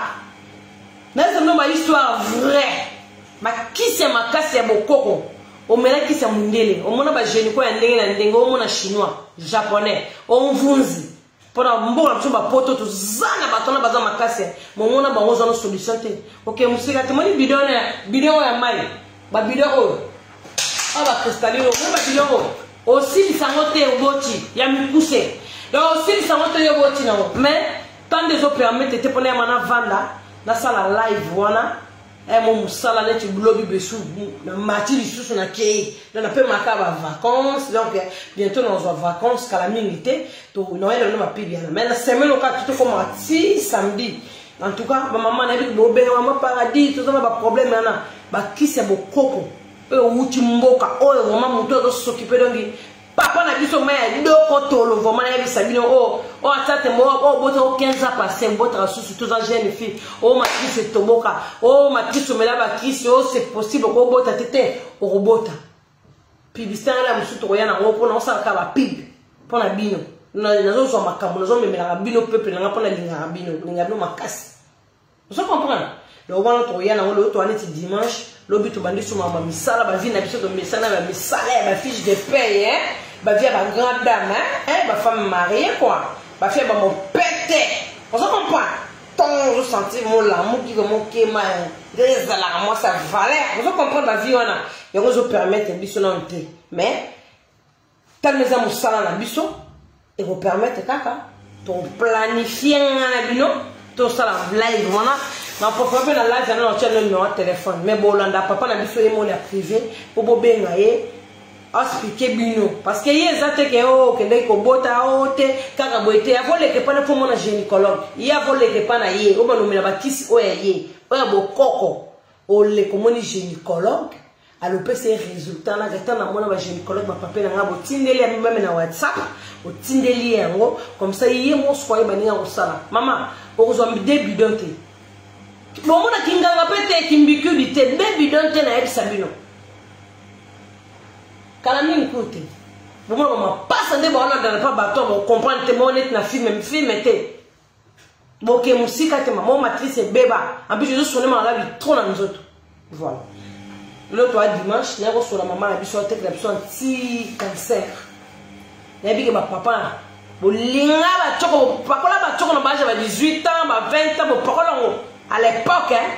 nayebisa bino ba histoire vrai bakisi ya makasi ya bokoko omela kisi ya mondele omona bageniko ya ndenge na ndenge omona chinois japonais omvunzi Pona mboka na biso ba poto toza na bato wana baza makasi momona bango oza na solution te oke mosika te moni bidon ya bidon oyo ya mai ba bidon oyo oyo ba cristalline oyo ba bidon oyo osilisa yango te oboti ya mikuse donc osilisa yango te yo oboti nango mais tant nde ezopermettre te mpona yama navanda nasala live wana Eh, mo musala neti lobi besu na mati lisusu na kei donc napemaka ba vacances donc eh, bientôt nazwa vacances kala mingi te to noel ono bapibi yana mais na semaine oka tokomaka ti samedi en tout cas bamama nayebi bobenga mama paradis toza na baproblème wana bakisi ya bokoko oyo owuti mboka oyo vraiment moto azosokipe donc Papa na biso mai ya doko tolo vraiment nayebisa bino oyo oh, oyo oh, atia tembo oyo oh, bota o 15 ans passé botaka susu toza jeune fille oyo matrice etoboka oyo matrice omela bakisi oyo c'est possible okobota te te okobota publicité wana mosusu tokoya nango mpona osalaka bapub mpo na bino nazozwa makambo nazomemelaka bino peuple nanga mpo nalingaka bino lingaka bino makasi ozo comprendre donc wana tokoya nango loyo toa neti dimanche lobi tobandi soma ba misala ba vie na biso tomesana ba misala ya ba fiche de paye hein ba vie ya ba grande dame hein, hein ba femme mariée quoi ba fille ba mopete ozo comprendre ntongo ozo sentir molamuki komokema nde ezalaka mwasi ya valeur ozo comprendre ba vie wana yango ezo permettre biso nano te mais Tala eza mosala na biso eko permettre kaka to planifier nga na bino tosala live wana na profite mpe na live yana natia no numero ya telefone mais bolanda papa na biso ye moni ya privé mpo bobenga ye explique bino parce que ye eza te ke o oh, okendaki kobota o oh, te kaka boye te akoleka epa na fo mona gynécologue ye akoleka epa na ye oyo balomela bakisi oyo ya ye oyo ya bokoko oleka omoni gynécologue. Alopesa ye résultat na gata na mona ba gynécologue ba papier na nga botindeli ya meme na WhatsApp, otindeli ye yango comme ça ye mosiko ayeba ndenge akosala. Mama, okozwa de bidon te. Bomona kinganga pe te, kimbikudi te, de bidon te nayebisa bino. Kala mingi kutu te. Bomona ba mapasa nde baolandana pa bato bo comprendre te, mona neti na film, film te. Boke mosika te, mama matrice ebeba. En plus ezosone maladi trop na nzoto. Voilà. Lelo toa dimanche, naye kosola mama na biso atekela biso anti cancer. Nayebi ke ba papa bolinga ba tshoko, bopakola ba tshoko na ba âge ya ba 18 ans, ba 20 ans, bopakola yango à l'époque, hein.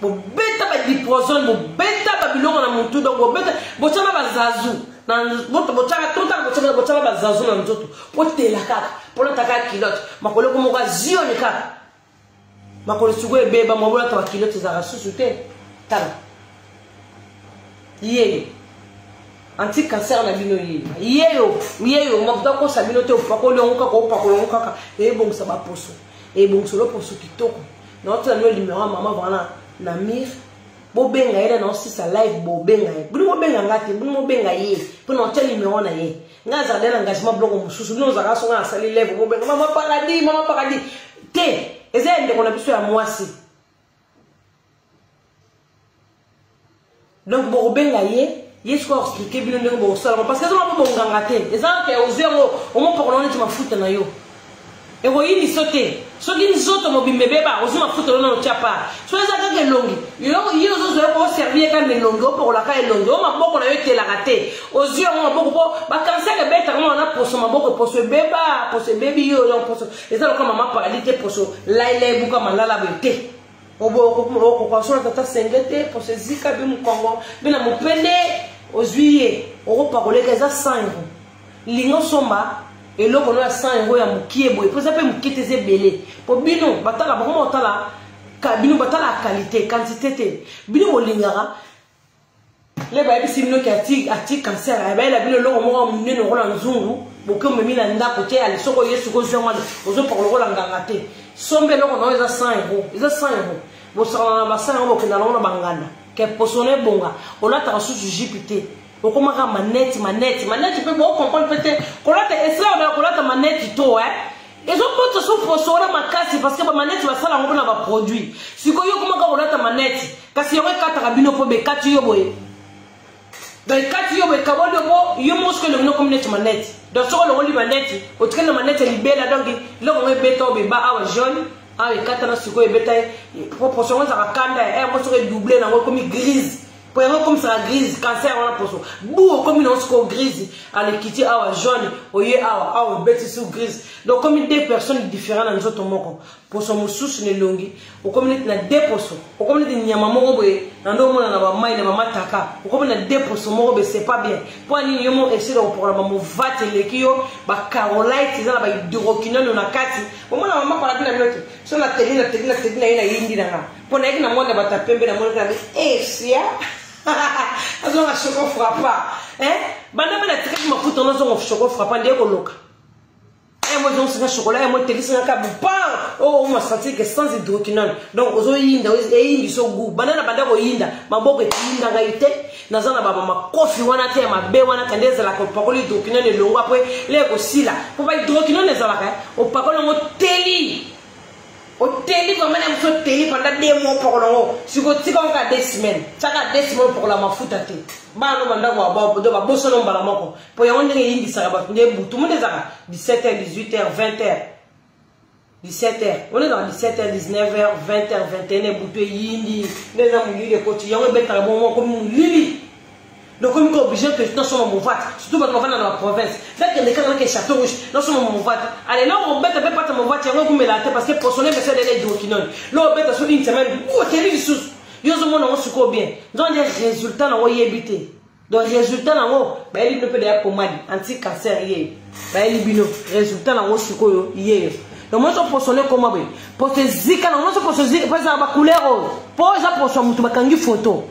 Bobeta ba diprozone, bobeta ba biloko na mutu, donc bobeta, botyana ba zazu na nzoto, botyaka tout temps, botyaka, botyaka ba zazu na nzoto, potela kaka, polata kaka culotte, makolo ko moko azioni kaka. Makolo sikoyo ebeba, mwa bolata ba culotte ezalaka susu te. Tala. Yeyo. Anti-cancer na bino yeyo. Yeyo, yeyo, mafuta kosa bino te, opakoli yango kaka, opakola yango kaka, ebongisa ba poso. Ebongisa lo poso kitoko. Naotala bino numéro ya mama wana na mire. Bobenga ye na naosisa live, bobenga ye. Bino bobenga nga te, bino bobenga ye. Po na otia numéro na ye. Nga azala na engagement biloko mosusu. Bino ozalaka songa na sali live, bobenga mama paradis, mama paradis. Te, eza ya ndeko na biso ya mwasi. Donc bokobenga ye, ye sikoyo expliquer bino ndenge bokosala parce que eza mpo bonganga te. Eza ke ozwi yango omopakola neti mafuta na yo. Ekoyini so te. Soki nzoto mobimba ebeba, ozwi mafuta na yo otya pa. Soki eza kaka elongi, yo ozozwa yo koservi ye kaka elongi, opakolaka elongi, oyo maboko na yo etelaka te. Ozwi yango maboko mpo ba cancer ebetaka mwana na poso maboko, poso ebeba, poso ebebi yo, donc poso eza lokola mama paradis te, poso laila ebuka malala boye te. Okokoka sola tata senge te, poso ezika bi mokongo, bi na mopende, ozwi ye, okopakoleka eza 100 euros. Lingo somba eloko no ya 100 euros ya mokie boye, po eza pe mokie te, eza ebele. Po bino batala bango otala ka bino batala qualité, quantité te. Bino bolingaka le bayebisi bino ke ati cancer, abayela bino eloko moko ya monene lokola nzungu, boke omemi na ndako te, ale soko Yesu kozwi yango ozopoka lokola nganga te. Somba eloko na yo eza 100 euros, eza 100 euros. Bosakana na ba 100 euros, bokenda nango na banganda. Ke poso na ebonga, olataka susu jupe te. Okomaka manette, manette, manette pe bo comprendre pe te. Kolata esila na kolata manette to, hein. Ezopota so poso wana makasi parce que ba manette basala yango mpona ba produit. Sikoyo yo okomaka kolata manette, kasi yango ekataka bino po bekati yo boye. Donc ekati yo boye, ekaboli yo po yo moko soki elongi nokomi neti manette. Donc soki olongoli manette, otikali na manette ya libela, donc eloko yango ebeta oyo beba awa jaune, awa ekatana sikoyo ebeta ye. Po poso yango ezalaka kanda, yango soki edouble nango ekomi grise. Po yango ekomisaka grise, cancer wana poso. Bu okomi nango sikoyo grise, alekiti awa jaune, oye awa, awa obeti su grise. Donc okomi deux personnes différentes na nzoto moko. Poso mosusu na elongi, okomi neti na deux poso, okomi neti nyama moko boye, na ndo omona na ba mai na ba mataka, okomi na deux poso moko boye, c'est pas bien. Po nini yo moko essayer de kopokola ba movate eleki yo, ba carolite eza na ba hydroquinone na kati. Omona mama kwa na bino te. So na teli na teli na teli na ye na yindi na nga. Po na yeki na mwanda bata pembe na mona na eh sia. Azonga choco frappa. Hein? Banda bana tikaki mafuta na zonga choco frappa ndiye koloka. Eh moi donc c'est chocolat et moi telisi na kabu pan. Oh on m'a senti que sans hydroquinone. Donc ozo yinda e yindi so goût. Banda na banda ko yinda, maboko e yinda ngai te. Naza na ba mama kofi wana te ya mabe wana kande ezala ko pakoli hydroquinone elongo après le ko sila. Po ba hydroquinone ezalaka, hein? O pakoli ngo teli. Oteli vraiment na biso teli pendant 2 mois opakola ngo. Siko tika ngo ka 2 semaines. Tiaka 2 semaines opakola mafuta te. Bana no bandako ya ba do ba bosana mbala moko. Po yango ndenge eyindisaka bato nde butu. Monde ezalaka 17h, 18h, 20h. 17h. Monde ezalaka 17h, 19h, 20h, 21h butu eyindi. Nde eza molili ekoti. Yango ebetaka bongo moko molili. Donc comme ko obligé que nasomba movate, surtout bato bavanda na ba province. Nakende kaka nake Château Rouge, nasomba movate. Allez, là on beta pe pata movate yango ekumela te parce que poisonné mais c'est de l'hydroquinone. Là on beta sur une semaine, bu oteli lisusu. Yo ozomona yango sikoyo bien. Nzambe nde résultat nango oyebi te. Donc résultat nango bayeli bino pe deya pomade anti-cancer ye. Bayeli bino résultat nango sikoyo ye. Donc moi so poisonné koma boye. Poso ezika nango, so poso ezika, po ezala ba couleur oyo. Po eza poso ya mutu bakangi photo.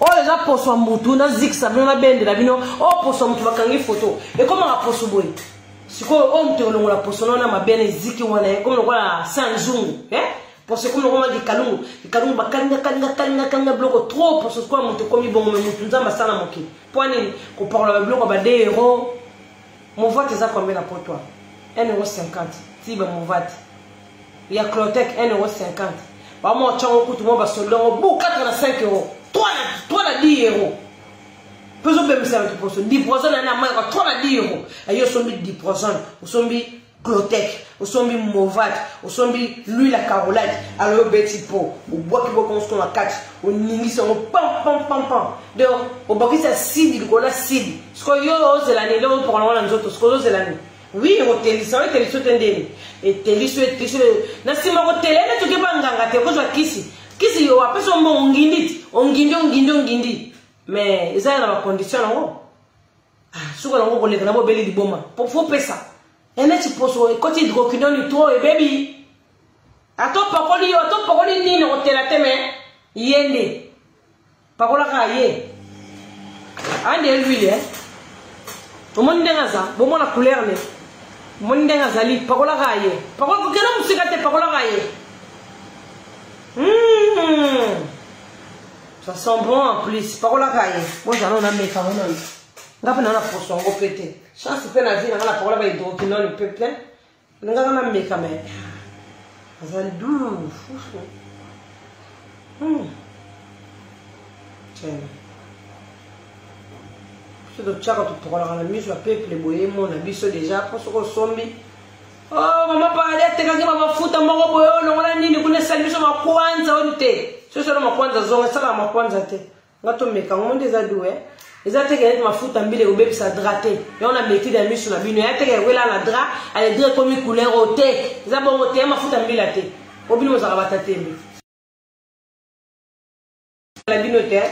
Oyo eza poso ya mutu nazikisa bino nabendela bino. Oyo poso ya mutu bakangi photo. Ekomaka poso boye. Sikoyo oyo mutu elongola poso na wana mabele eziki wana, ekomi lokola sa nzungu, hein? Poso ekomi lokoma likalungu likalungu, bakalinga kalinga kalinga kalinga biloko trop. Poso sikoyo moto ekomi bongo, me motu Nzambe asala mokili mpo nini kopakola babiloko ba 2 euro? Movate eza combien na poto? 1,50 euro. Ti bamovate ya Clotec 1,50 euro, bamwa otyango kutu mwa basoldo yango bu 4 na 5 euro, 3 na 10 euro, mpe ozobemisa bato poso. Diprozone na mai 3 na 10 euro. Ayo osombi diprozone, osombi Clotec, osombi Movat, osombi l'huile ya Carolite, alors obeti po obwaki bwaki yango siko na kati, oningisi yango pam pam pam pam, donc obwakisi asidi likolo ya sidi. Sikoyo yo ozela nini? Eloko opakola ngo na nzoto, sikoyo ozela nini? Wi, ekotelisa yo, etelisi yo te. Ndeni etelisi yo, etelisi yo na nsima kotela ene toke banganga te, okozwa kisi kisi yo apesi yo mbongo, ongindi ti ongindi ongindi ongindi, mais eza ya na bacondition yango. Ah, suka nango koleka na bobeli liboma po fo pesa eneti poso ekoti hydroquinone trop, ebebi. Ata opakoli yo, ata opakoli nini, okotela te. Me ye nde pakolaka ye ande l'huile, eh? Omoni ndenge aza, bomona couleur ne, omoni ndenge azali. Pakolaka ye, pakola, kokenda mosika te, pakolaka ye. Ça sent bon en plus. Pakolaka ye. Bozala na meka ngo nano. Nga mpe na poso yango mpe te. Chance mpe na vie na nga na pakola ba hydroquinone mpe plein. Ngaka na meka me. Aza doux. Tiens. Biso totiaka, topakolaka na miso ya peuple boye, emona biso déjà mpo soki osombi, oh mama Paradis atekaki bamafuta moko boye, olongola nini kuna, esali biso makwanza oyo te. Soki osala makwanza, zonga esalaka makwanza te. Nga tomeka ngo nde eza du, eza teke neti mafuta mbila ekobebisa drap te. Yango na meki na miso na bino, ya teke ekwela na drap, ale drap ekomi couleur oyo te. Eza bongo te, ya mafuta mbila te. Po bino bozalaka batatembe na bino te.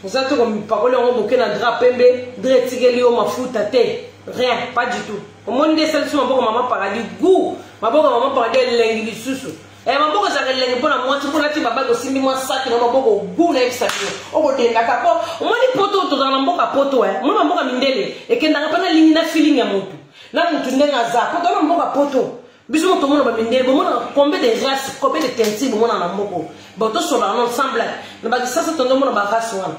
Oza te komipakoli yango boke na drap pembe, drap etikeli yo mafuta te, rien, pas du tout. Omoni nde esali biso maboko mama Paradis goût, maboko mama Paradis elengi lisusu. Maboko ezalaka elengi mpona mwasi, mpo nati babagi, osimbi mwa saki na maboko gu, nayebisa bino okodendaka. Po omoni poto, tozala na mboka poto, omoni bamboka mindele ekendaka mpe na lingi na feeling ya motu na motu ndenge aza. Po tozala na mboka poto, biso moto omona bamindele, bomonaka combien de race, combien de teinture bomona na mboko. Bon, tosolaka na ensemble na bakisasa, tondomona barace wana,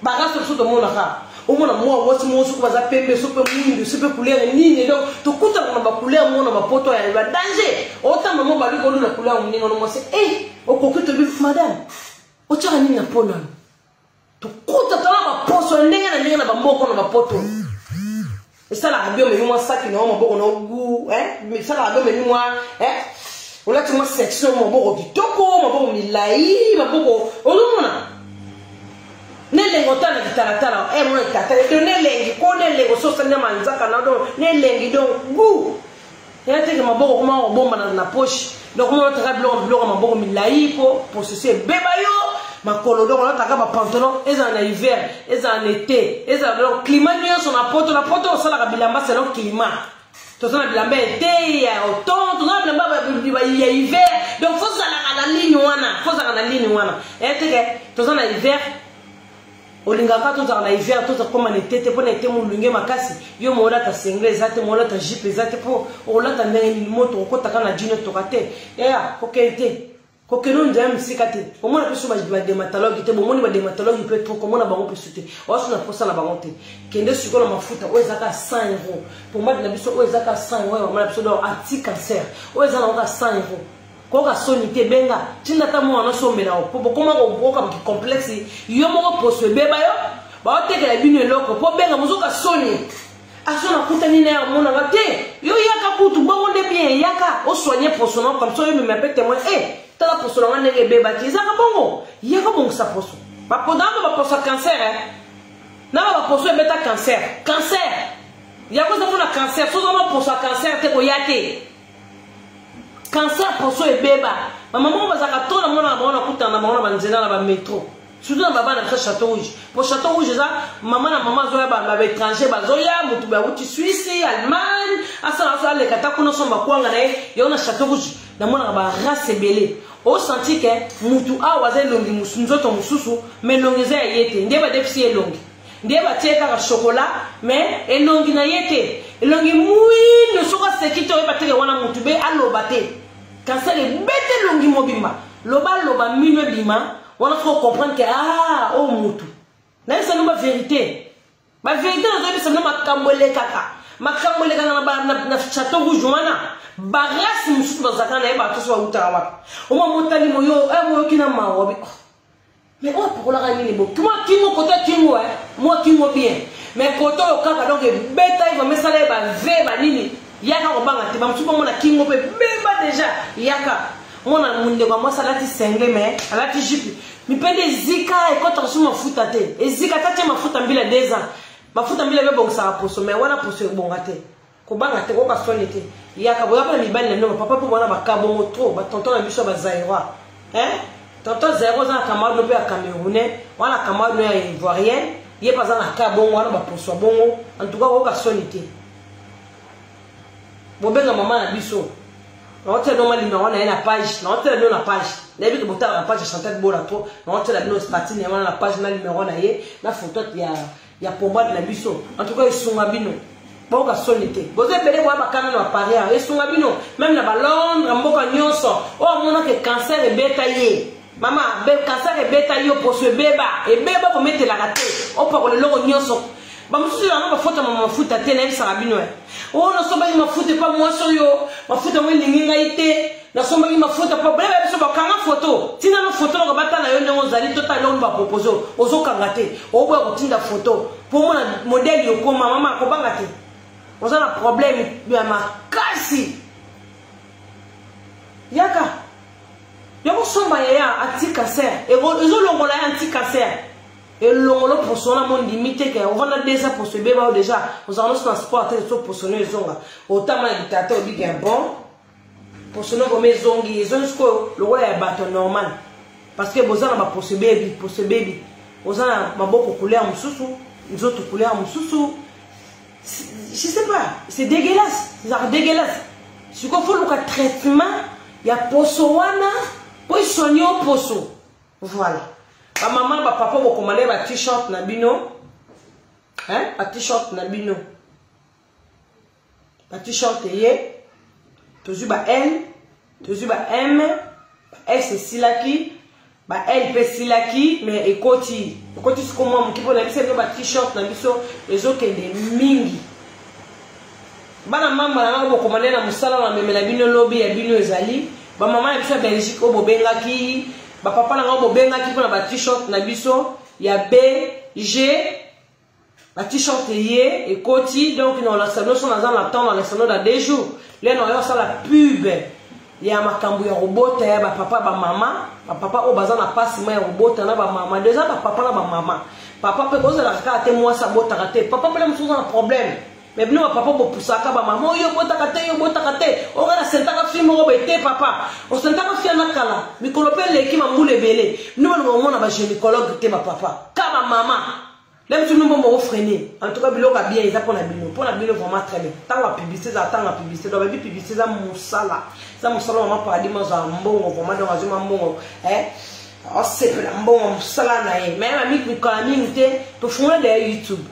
barace biso tomonaka. Omona mwa mwasi moko soki baza pembe, so mpe mwindu, so mpe couleur nini. Donc tokutaka na bacouleur moko na bapoto ya badanger. Otamba mo baluki olula couleur ya moninga no mwasi, e okoki tobi madame otyaka nini na mpo nano. Tokuta tala baposo ya ndenge na ndenge na bamoko na bapoto. Esalaka bio, omemi mwa saki na yo, maboko na ogu, esalaka bio, omemi mwa, olati mwa section, maboko kitoko, maboko milai, maboko ozomona nelengi, otala na kitalatala, mona tata do nelengi ko nelengi, ososali na manzaka na do nelengi, donc gu ya teke maboko koma kobombana na poche. Donc mona otaka biloko biloko maboko milai mpo pososo ebeba yo makolo. Donc olotaka bapantalon, ezala na hiver, ezala na été, ezala donc climat nyonso na poto. Na poto osalaka bilamba selon climat. Toza na bilamba ya été, ya automne, toza na bilamba ya hiver. Donc fozalaka na ligne wana, fozalaka na ligne wana eya teke toza na hiver. Olingaka tozalaka na hiver, tozakoma na été te, mpo na été molunge makasi. Yo moolata singlet eza te, moolata jupe eza te, mpo okolata ndenge nini? Moto okotaka na jino toka te, yaya kokende te, kokende oyo nzela misika te. Omona mpe so badermatologue te, bomoni badermatologue mpe trop, komona bango mpe so te, oaso na posa na bango te. Kende sikoyo na mafuta oyo ezaka 100 euro, pomade na biso oyo ezaka 100 euro ya mama na biso, donc anti cancer oyo eza nango ka 100 euro. Koyoka soni te, benga, tinda ata mwana osombela o, po bokoma koyoka complexe. Yo moko poso ebeba yo, baotekela bino eloko po benga, bozoka soni. Aso nakutani na ye, amonaka te. Yo yaka kutu bongo nde bien, yaka osoigne poso na comme ça, oyo mema mpe témoin, e tala poso na nga ndenge ebebaki. Ezaka bongo, yaka bongisa poso. Baponaka baposo ya cancer, na ba baposo ebeta cancer, cancer yango eza mpona cancer. Soza maposo ya cancer te, koya te. Cancer, poso ebeba. Bamama moko bazalaka to namonaka bango, nakutana na bango na banzela, na bametro, surtout na babana biso Château Rouge, po Château Rouge eza mama na mama azoya, baétranger bazoya, motu bawuti Suisse, Allemagne, asala aso aleka ta kuna somba kwanga na ye. Yango na Château Rouge namonaka barace ebele. Osanti ke mutu awa aza elongi nzoto mosusu, mais elongi eza ya ye te. Nde badefisi elongi, nde batie kaka chocolat, mais elongi na ye te, elongi mwindo. Soki aseki te, oyeba teke wana mutu be aloba te. Cancer ebete elongi mobimba. Loba loba mino ebima, wana faut comprendre que ah oh mutu. Nayebisa bino ba vérité. Ba vérité nazoyebisa bino makambo elekaka. Makambo elekaka na, ba, na, na Château Rouge wana. Ba race mosusu bazalaka na ye bato so bautaka wapi. Oma motali moyo, eh moyoki na mawa. Oh. Mais oyo apakolaka nini bo? Mwa kingo kota kingo eh. Mwa kingo bien. Mais kota oyo kaka donc ebeta ye vraiment esala ye ba V ba nini. Yaka kobanga te. Ba mosusu bamona kingo pe beba déjà. Yaka. Mwana ndeko ya mwasi alati sengle mais alati jupe. Mipende ezika ekotaka su mafuta te. Ezika ata tie mafuta mbila 2 ans. Mafuta mbila ebongisaka poso mais wana poso ebonga te. Kobanga te, koyoka soni te. Yaka boya mpe na mibali na bino ba papa mpo bwana ba kabongo trop ba tonton na biso ya ba Zaïrois. Hein? Tonton Zaïrois aza na camarade no mpe ya Camerounais, wana camarade no ya Ivoirien, ye mpe aza na kabongo wana ba poso ya bongo. En tout cas koyoka soni te. Bobenga mama na biso. Naotiela bino ma numéro na ye na page, naotiela bino na page. Nayebi ke botalaka page ya Chantal Bola trop. Naotiela bino statut na ye wana na page na numéro na ye na photo ya ya pombade na biso. En tout cas esunga bino. Boyoka soni te. Boza ebele boya bakana na Paris awa. Esunga bino même na ba Londres mboka nyonso. Oyo amona ke cancer ebeta ye. Mama, be cancer ebeta yo poso ebeba. Ebeba kometelaka te. Opakola eloko nyonso. Bamosusu yango bafotama mafuta te nayebisaka bino. Oh nasombaki mafuta epa mwasi oyo, mafuta yango elingi ngai te. Nasombaki mafuta po bele biso bakanga photo. Tina no photo nako batala yo ndenge ozali to tala eloko ba propose ozokanga te. Oboya kotinda photo po mona modèle yokoma mama akobanga te. Oza na problème ya makasi. Yaka. Yoko somba yaya anti cancer. Ezolongola ya anti cancer. Elongolo poso wana mondimi te ke ovanda deza poso ebeba yo deja ozala noso na sport te so poso no ezonga otama na litata obiki ya bon poso no koma ezongi ezongi sikoyo lokola ya bato normal parce que boza na baposo ebebi poso ebebi oza na maboko couleur mosusu nzoto couleur mosusu je sais pas, c'est dégueulasse, c'est dégueulasse. Sikoyo faut luka traitement ya poso wana po esoigne yo poso. Voilà. Ba maman ba papa bokomande ba t-shirt na bino. Hein? Ba t-shirt na bino. Ba t-shirt ye. Tozwi ba L, tozwi ba M, ba S esilaki, ba L pe esilaki, mais ekoti. Ekoti siko mwa moke mpo na biso bino ba t-shirt na biso ezokende mingi. Bana mamba na ngai bokomande na mosala na memela bino lobi ya bino ezali. Ba mama na biso ya Belgique oyo bobengaki, ba papa na ngai bobengaki mpona ba t-shirt na biso ya B, G, ba t-shirt ye ekoti. Donc na olakisa bino so naza na temps, na olakisa bino dans 2 jours. Lelo na oyo osala pub ya makambo ya kobota ya ba papa ba mama, ba papa oyo baza na pasi ma ya kobota na ba mama. Deja ba papa na ba mama. Papa pe kozalaka kaka te mwasi abotaka te. Papa pe na mosusu oza na problème. Mais bino ba papa bopusaka ba mama oyo botaka te, yo botaka te. Oyo na sentaka fille moko boye te papa. Osentaka fille na kala, mikolo pe eleki mambula ebele. Bino balinga komona ba gynécologue te ba papa. Ka ba mama. Même si nous bon freiner. En tout cas biloko ya bien eza pona bino. Pona bino vraiment très bien. Tango ya publicité za tango ya publicité. Donc babi publicité za musala. Za musala mama paradis maza mbongo vraiment donc azuma mbongo. Eh osepela mbongo musala na ye. Mais mami kukala mingi te tofungola de YouTube.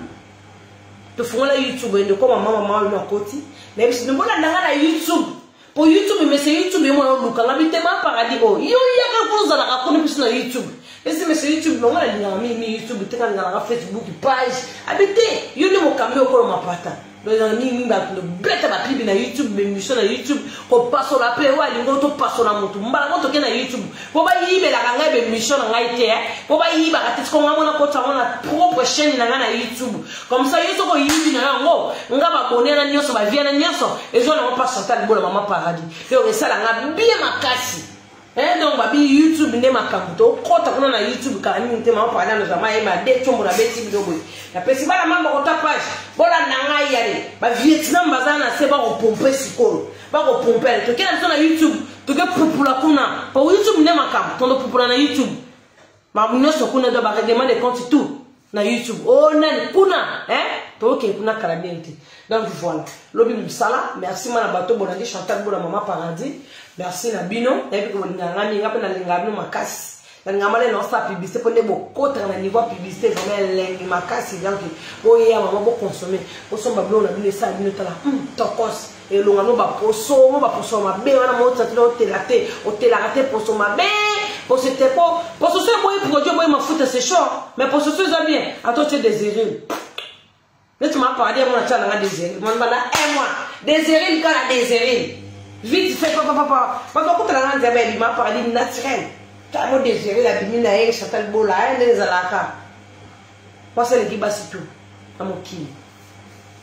Tofungola YouTube ende koma mama mama oyo akoti. Mais biso bolanda nga na YouTube. Po YouTube mais c'est YouTube yo mwana oluka nga bitema paradis o. Yo yaka kozalaka kuna biso na YouTube. Esi mais c'est YouTube longo na lingaka mingi mingi YouTube te nga na Facebook page. Abite yo nde mokambi okolo mapata. Donc na mingi mingi ba beta ba pibi na YouTube, ba émission na YouTube, ko pasola pe wa lingo to pasola mutu. Mbala moto ke na YouTube. Po ba yibelaka ngai ba émission na ngai te, eh. Po ba yibaka te ko ngai mona ko tsango na propre chaîne na ngai na YouTube. Comme ça yo soko yibi na yango, nga ba abonné na nyonso, ba vie na nyonso, ezo na pa Chantal Bola maman paradis. Donc esala nga bien makasi. Hein, donc babi YouTube nde makambo to kota kuna na YouTube kala mingi te maman paradis na zama yema de chombo na beti bino boye. Na pesi bana mamba kota page, bola na ngai yale. Ba Vietnam baza na se ba ko pomper sikolo. Ba ko pomper to kena biso na YouTube, to ke pupula kuna. Pa YouTube nde makambo, tondo pupula na YouTube. Ba nyonso kuna do ba règlement de compte tout na YouTube. Oh nani kuna, hein? To ke kuna kala bien te. Donc voilà. Lobi musala, merci mana bato bolandi Chantal Bola maman paradis. Merci na bino. Nayebi ko bolinga nga mingi, nga pe nalinga bino makasi. Nalinga male na osa publicité po nde bokotaka na niveau ya publicité vraiment elengi makasi. Donc boya mama bo consommer, bosomba biloko na bino esala bino tala, tokos. Elonga no baposo, mo baposo mabe wana mo tsatila otela te, otelaka te poso mabe, poso te po, poso so boyi produit boyi mafuta c'est chaud, mais poso so eza bien, ato tie désiré. Neti ma parler mo na tia nanga désiré, mo banda un mois, désiré kala désiré. Vite fait papa papa, papa kutana na nzambe ebima parler naturel. Tango désiré la bimi na ye Chantal Bola, ndenge ezalaka. Mwasi aleki basi tout na mokili.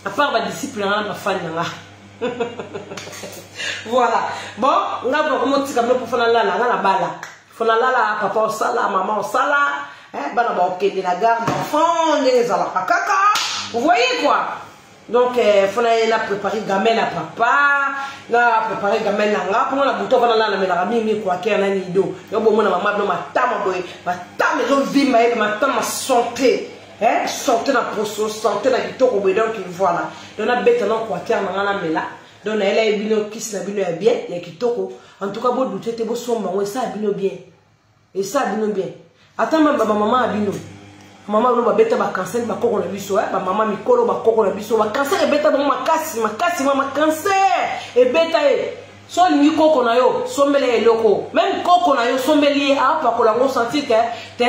À part ba disciple na nga ba fan na nga. Voilà. Bon, nga ba komo tika bino po fana lala nga na bala. Fana lala papa osala, maman osala, hein, bana ba okende na garde d'enfant, ndenge ezalaka kaka. Vous voyez quoi? Donc, fana ye na préparer gamelle à papa, na préparer gamelle na nga, po na buto fana lala melaka mingi quoi ker na nido. Yo bo mona mama bino matama boye, matama ezo vimba ye matama santé. Hein, santé na poso, santé na kitoko boye donc voilà. Donc na beta na quoi ker na nga na mela. Donc na ela bino kiss na bino ya bien, ya kitoko. En tout cas bo douter te bo somba ngo ça bino bien. Et ça bino bien. Ata mama ba mama bino. Mama bino ba beta ba cancer ba koko na biso, hein, ba mama mikolo ba koko na biso, ba cancer e beta bango makasi, makasi mama cancer e beta e. So lingi koko na yo, sombele eloko. Même koko na yo sombeli ye a pakola ngo sentir que te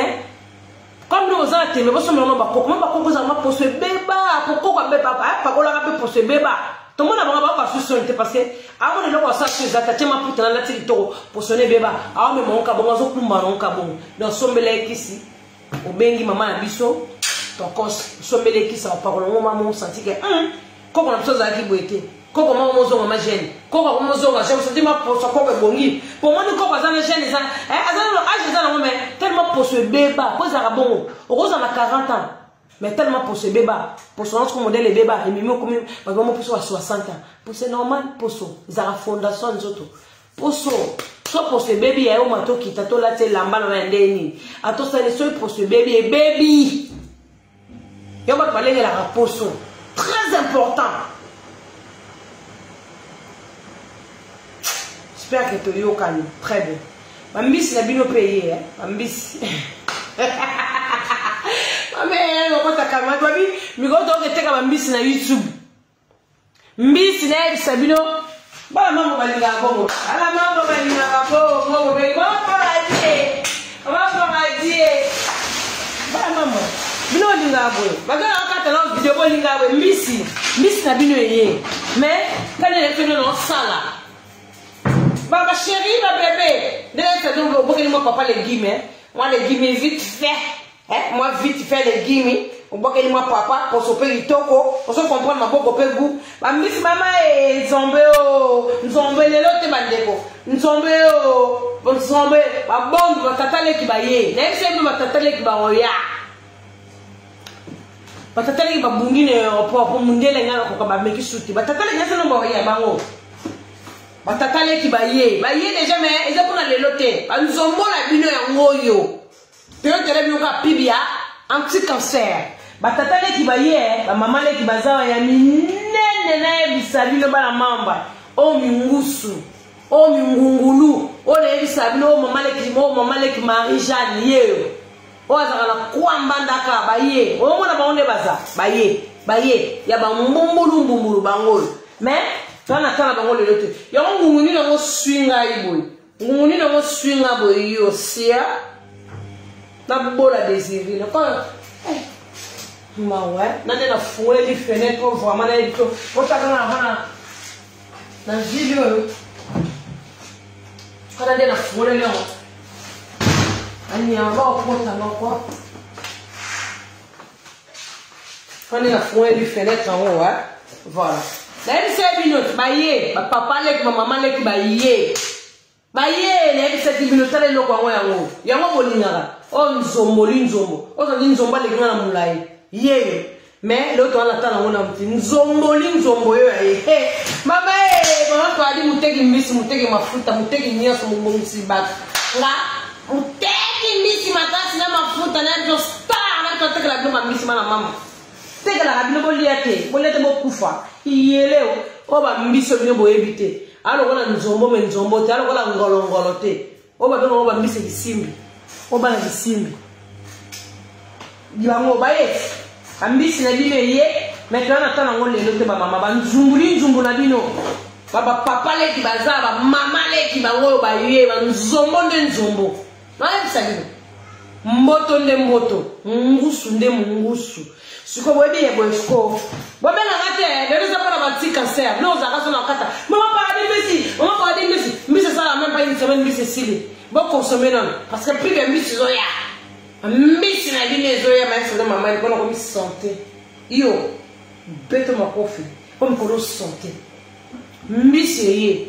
comme nous oza tembe bo sombela ba koko, mama koko za ma poso beba, koko ba beba, pakola ka pe poso beba. Tomona bango ba ba susu te parce que amona eloko asa su ezata te maputa na lati kitoko poso ne beba, awa mema onka bongo azokumba na onka bongo. Donc sombela ekisi obengi mama na biso tokos sombela ekisi apakola ngo mama osenti que koko na biso azalaki boye te. Koko mama mozonga ma jeune. Koko mozonga jeune senti ma poso koko ebongi. Po moni koko aza na jeune eza, eh, aza na âge eza nango mais tellement poso ebeba, po ezalaka bongo. Okozala na 40 ans. Mais tellement poso ebeba, poso wana soko modèle ebeba, ememi okomi bato ba moposo ya 60 ans. Po c'est normal poso, ezalaka fondation ya nzoto. Poso, so poso ebebi ya yo mato kita to lati elamba na ya ndenge nini. Atosali soki poso ebebi, ebebi. Yo bato balengelaka poso. Très important. J'espère que toyokani. Très bien. Bambisi na bino pe ye, hein? Bambisi. Mame, okota kama babi, mikolo toketeka bambisi na YouTube. Mbisi na yebisa bino, bana mambo balingaka bongo. Bana mambo balingaka bongo, bobengi mama paradis. Mama paradis. Bana mambo. Bino bolingaka boye. Baza na kata na video bolingaka boye. Mbisi, mbisi na bino eye. Mais kana na bino na sala. Ba ba chérie, ba bébé. Ndenge tsa donc bokeli moi papa les guillemets. Moi les guillemets vite fait. Hein, moi vite fait les guillemets. Obokeli moi papa pour soper litoko, pour se comprendre maboko pe goût. Ba mbisi mama e nzombe o, nzombe lelo te bandeko. Nzombe o, nzombe ba bombe ba tata leki ba ye. Na yebisa bino ba tata leki ba oya. Ba tata leki ba bungi na aéroport po mundele nga koka ba meki suti. Ba tata leki nasa no ba oya bango. Ba tata leki ba ye. Ba ye déjà mais eza pona lelo te. Ba nzombo na bino ya ngoyo. Toyo tele bino ka pibia anti-cancer. Ba tata leki ba ye, ba mama leki bazawa ya minene na yebisa bino bana mamba. O mingusu, o mingungulu, o na yebisa bino o mama leki, o mama leki Marie Jeanne ye. O azaka na kwa mbandaka ba ye. O mona ba onde baza, ba ye, ba ye ya ba mbumbulu mbumbulu bango. Mais toi na tala bango lelo te. Yango ngungu nini yango swinga iboy. Ngungu nini yango swinga boy yo sia. Na bola désiré na kwa mawa na nde na fungoleli fenêtre oyo vraiment nayebi to otaka na wana na ville oyo kana nde na fungoleli yango anyama bakokota moko wana na fungoleli fenêtre yango wa voilà nayebisa ye bino baye bapapa leki bamama leki baye baye nayebisaki bino tala eloko yango yango yango bolingaka oyo nzomboli nzombo ozali nzombo aleki nga na molai yeyo mais lelo towana tala yango na moti nzomboli nzombo yo ya ye hey, mama e mama toali moteki mbisi moteki mafuta moteki nyonso mobongisi bato nga moteki mbisi makasi na mafuta na biso star na biso atekela bino bambisi bana mama tekelaka bino bolia te bolia te bokufa iyeleo oyo bambisi oyo bino boyebi te alokola nzombo me nzombo te alokola ngolongolo te oyo babengango bambisi kisimbi oyo bana kisimbi bango baye bambisi na bino eye me toya na tala yango lelo te bamama banzumbuli nzumbu na bino. Ba ba papa leki baza ba mama leki bango oyo baye ba nzombo nde nzombo. Nayebisa bino. Mboto nde mboto, ngusu nde mungusu. Sikoyo boyebi ye boye sikoyo. Bobengaka te, lelo eza mpona ba anti cancer. Bino ozalaka so na kata. Mama paradis mbisi, mama paradis mbisi. Mbisi esala même pas une semaine mbisi esili. Bo consommer nano parce que prix ya mbisi ezoya. Mbisi na bino ezoya mayebisa bino mama mpona komi santé. Yo beto makofi mpo mikolo santé. Mbisi eye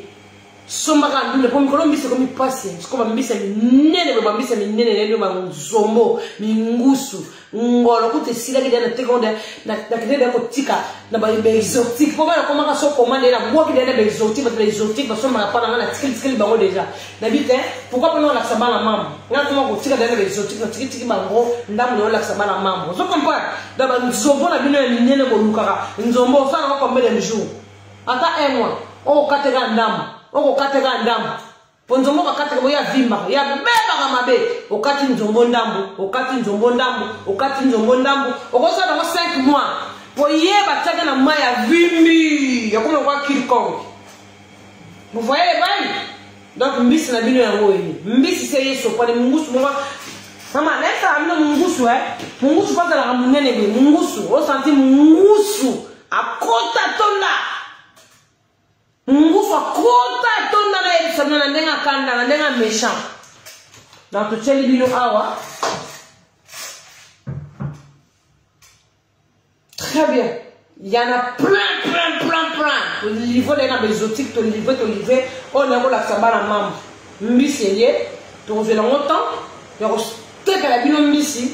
sombaka ndunda mpo mikolo mbisi ekomi mpasi sikoyo bambisi ya minene boye bambisi ya minene nayebi banzombo mingusu ngolo kutu esilaki deya nateki yango nakende deya kotika na baexotique mpo ngai nakomaka so commande nabwaki deya na baexotique bato baexotique basombaka mpa na ngai natikeli tikeli bango deja nabi te pourquoi mpona olakisa bana mambo ngai nakoma kotika deya na baexotique natikitiki bango ndambo na olakisa bana mambo ozo comprendre donc banzombo na bino ya minene bolukaka nzombo osala yango combien de jour ata un mois okokateka ndambo okokateka ndambo po nzombo bakataka boye avimbaka ya bebaka mabe okati nzombo ndambo okati nzombo ndambo okati nzombo ndambo okosala yango 5 mois po ye batiaka na mai ya vimbi yakoma lokola kilkong vous voyez les bails donc mbisi na bino yango oyo mbisi se ye sopani mungusu moko mama nayesaka bino mungusu e mungusu mpo azalaka monene boye mungusu osanti mungusu akota tonda Ngufu akota atonda na yebisa bino na ndenge akanda na ndenge méchant. Donc totieli bino awa. Très bien. Il y en a plein, plein, plein, plein. Tolivre na na exotique, tolivre, tolivre. Oyo na kolakisa bana mambo. Mbisi eye, tokozwela yango temps ya kotekela bino mbisi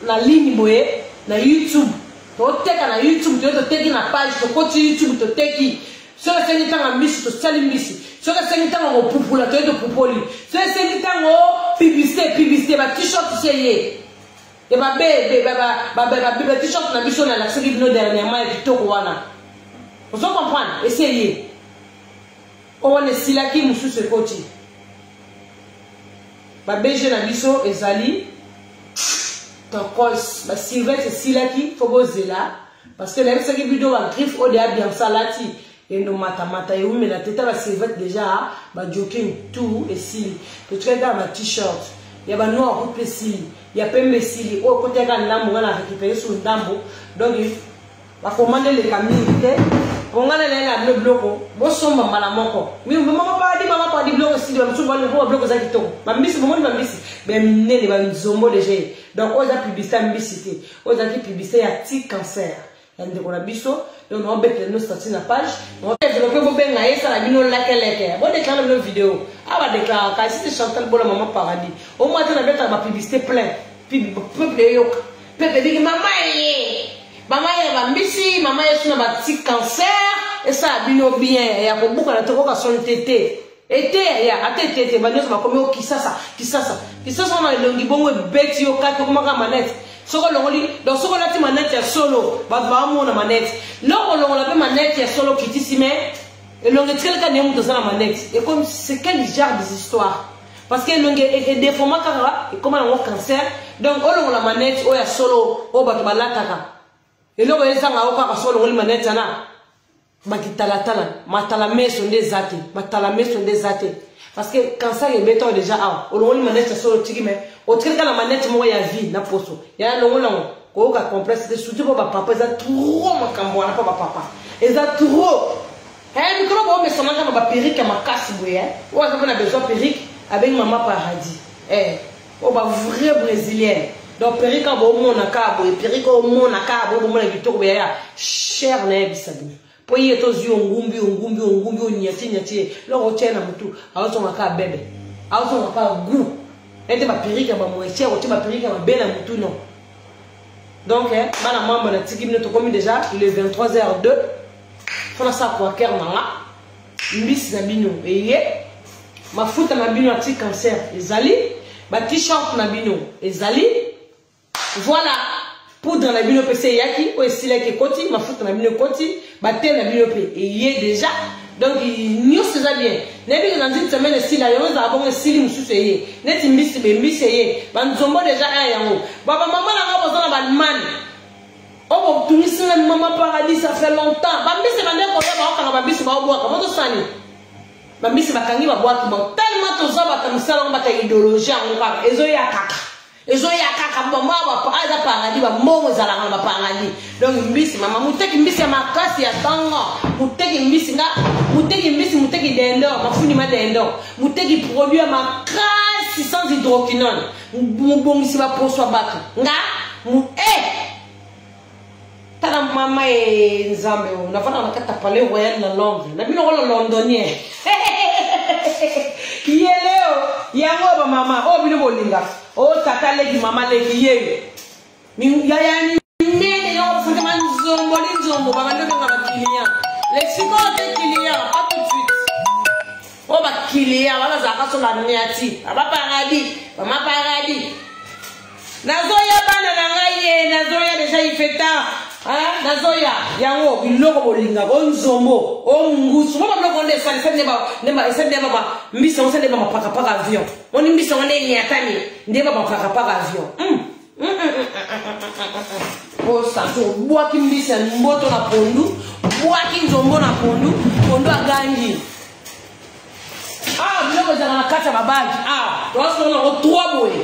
na ligne boye na YouTube. Toteka na YouTube, toye toteki na page, tokoti YouTube toteki. Soki esengi ntango ya mbisi tosali mbisi. Soki esengi ntango ya kopupula toye topupoli. Soki esengi ntango publicité, publicité ba t-shirt se ye. Ya ba be ba ba ba ba ba t-shirt na biso na lakisaki bino dernièrement ya kitoko wana. Ozo comprendre? Ese ye. Oyo wana esilaki mosusu ekoti. Ba BG na biso ezali tokos ba survêt esilaki fo bozela parce que nayebisaki bino ba griffe oyo deya bianca alati endo matamata eumela te ta ba survêt déjà ba jogging tout esili totikali kaka ba t-shirt ya ba noir kutu esili ya pembe esili oyo ekotaki kaka ndambo nga na récupéré sur ndambo donc bakomande eleka mingi te mpo ngai nalela na bino biloko bosomba mbala moko mama padi mama padi biloko esili bamosusu balingo mpo babiloko eza kitoko bambisi bomoni bambisi ya minene banzombo deja ye donc oyo eza publicité ya mbisi te oyo ezalaki publicité ya ti cancer ya ndeko na biso donc naobetela bino statut na page naodevelope bobenga ye esala bino lekeleke bodeklare na bino video awa badeklaraka si c'est chantal bola mama paradis omwa te nabetaka bapublicité plein peuple eyoka Pepe biki mama ye mama ye bambisi mama yesu na bati cancer esala bino bien ya kobukana tokoka soni te te eteya ya ata ete te banyonso bakomi o kisasa kisasa kisasa wana elongi bongo ebeti yo kati okomaka manete soki olongoli donc soki olati manete ya solo bato baomona manete loko olongola mpe manete ya solo okitisi me elongi etikali kaka ndenge moto aza na manete ekomi c'est quel genre des histoires parce que elongi edeforma kaka ekoma nango cancer donc olongola manete oyo ya solo oyo bato balataka eloko ezanga yo kaka so olongoli manete wana bakitalatala matala meso nde eza te matala meso nde eza te parce que cancer ebeta oyo deja awa olongoli manete ya solo otiki me otikali kaka na manete moko ya vie na poso ya longola yango koyoka complexe te surtout mpo bapapa eza trop makambo wana mpo bapapa eza trop Eh, mikolo bomesanaka na baperike ya makasi boye eh. oyo aza mpe na besoin perike abengi mama paradis eh, oyo ba vrai brésilienne donc perike oyo bomona kaka boye perike oyo omona kaka boye bomona kitoko boye yaya cher nayebisa bino mpo ye tozwi ongumbi ongumbi ongumbi onyati nyati ye loko otya na motu aozonga kaka bebe aozonga kaka gout ete baperike ya bamoitiere otya baperike ya mabe na motu non donc eh, bana mamba natiki bino tokomi déjà le 23 h 2 fo nasala coaker na nga mbisi na bino eye mafuta na bino anti cancer ezali ba t-shirt na bino ezali voilà poudre na bino mpe se eyaki oyo esilaki ekoti mafuta na bino ekoti bate na bino mpe eye déjà donc nyonso eza bien nayebi ke na nzini semaine esila yango ezala bongo esili mosusu eye neti mbisi be mbisi eye banzombo déjà un yango babamama na nga boza na baallemagne. Oyo botungisi nga mama paradis ça fait longtemps. Bambisi bande koya baokanga bambisi baobwaka bozosani. Bambisi bakangi babwaki bon tellement toza bato ya mosala yango bato ya idéologie yango kaka ezoya kaka ezoya kaka bama aza paradis bambongo ezalaka na baparadis donc mbisi mama moteki mbisi ya makasi ya ntongo moteki mbisi nga moteki mbisi moteki dendo mafuni ma dendo moteki produit ya makasi sans hydroquinone mobongisi baposo ya bato nga eh! tala mama e nzambe oyo nafandaka na kati ya palais royal na londres na bino kola londonien yeleo yango oyo bamama oyo bino bolingaka oyo tata leki mama leki yeyo yaya minene yoko futama nzombo linzombo babandi obenga baclient lexicon te client pas tout de suite oyo baclient wana bazalaka so baniati baparadis bamaparadis Nazoya bana na ngai ye nazoya deja il fait tard hein nazoya yango biloko bolingaka o nzombo o mungusu mo biloko nde esali esali nde ba nde ba esali nde ba mbisi yango esali nde ba mapakapaka avion moni mbisi yango nde enyatani nde ba mapakapaka avion mm. osanti obwaki mbisi ya mboto na pondu obwaki nzombo na pondu pondu agangi ah biloko ezalaka na kati ya babagi ah toasonga yango 3 boye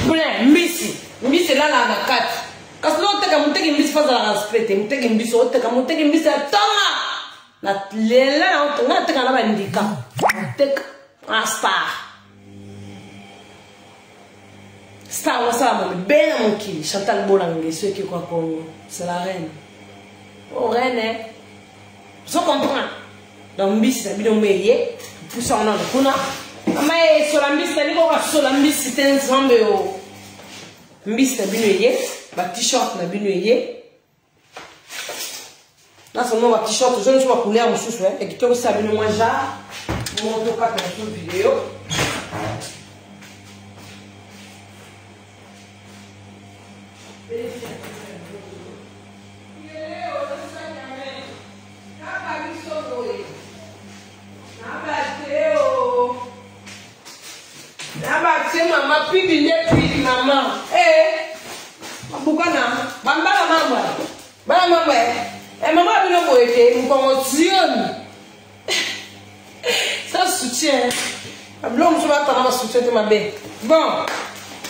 plein mbisi mbisi elalaka na kati kasi na oteka moteki mbisi mpo azalaka respect te moteki mbisi oteka moteki mbisi ya tonga na lela na nga nateka na bandika nateka na star star ngo asala mabe na mokili chantal bolange soki ekwa congo c'est la reine oh reine ozo comprendre Donc mbisi na bino meye pusa wana na kuna mama ye sola mbisi nali koka sola mbisi te nzambe o mbisi na bino eye ba t-shirt na bino eye nasomba ba t-shirt ozoni so ba couleur mosusu ya kitoko esala bino mwa genre moko tokata na so video Kaka biso boye. Na bate o. Na bate mama pidi nde pidi mama. Eh. Mabukana bambala mamba. Bala mamba eh. Eh mama bino boye te mukongo tioni. Ça soutient. Biloko mosusu batanga ba soutien te mabe. Bon.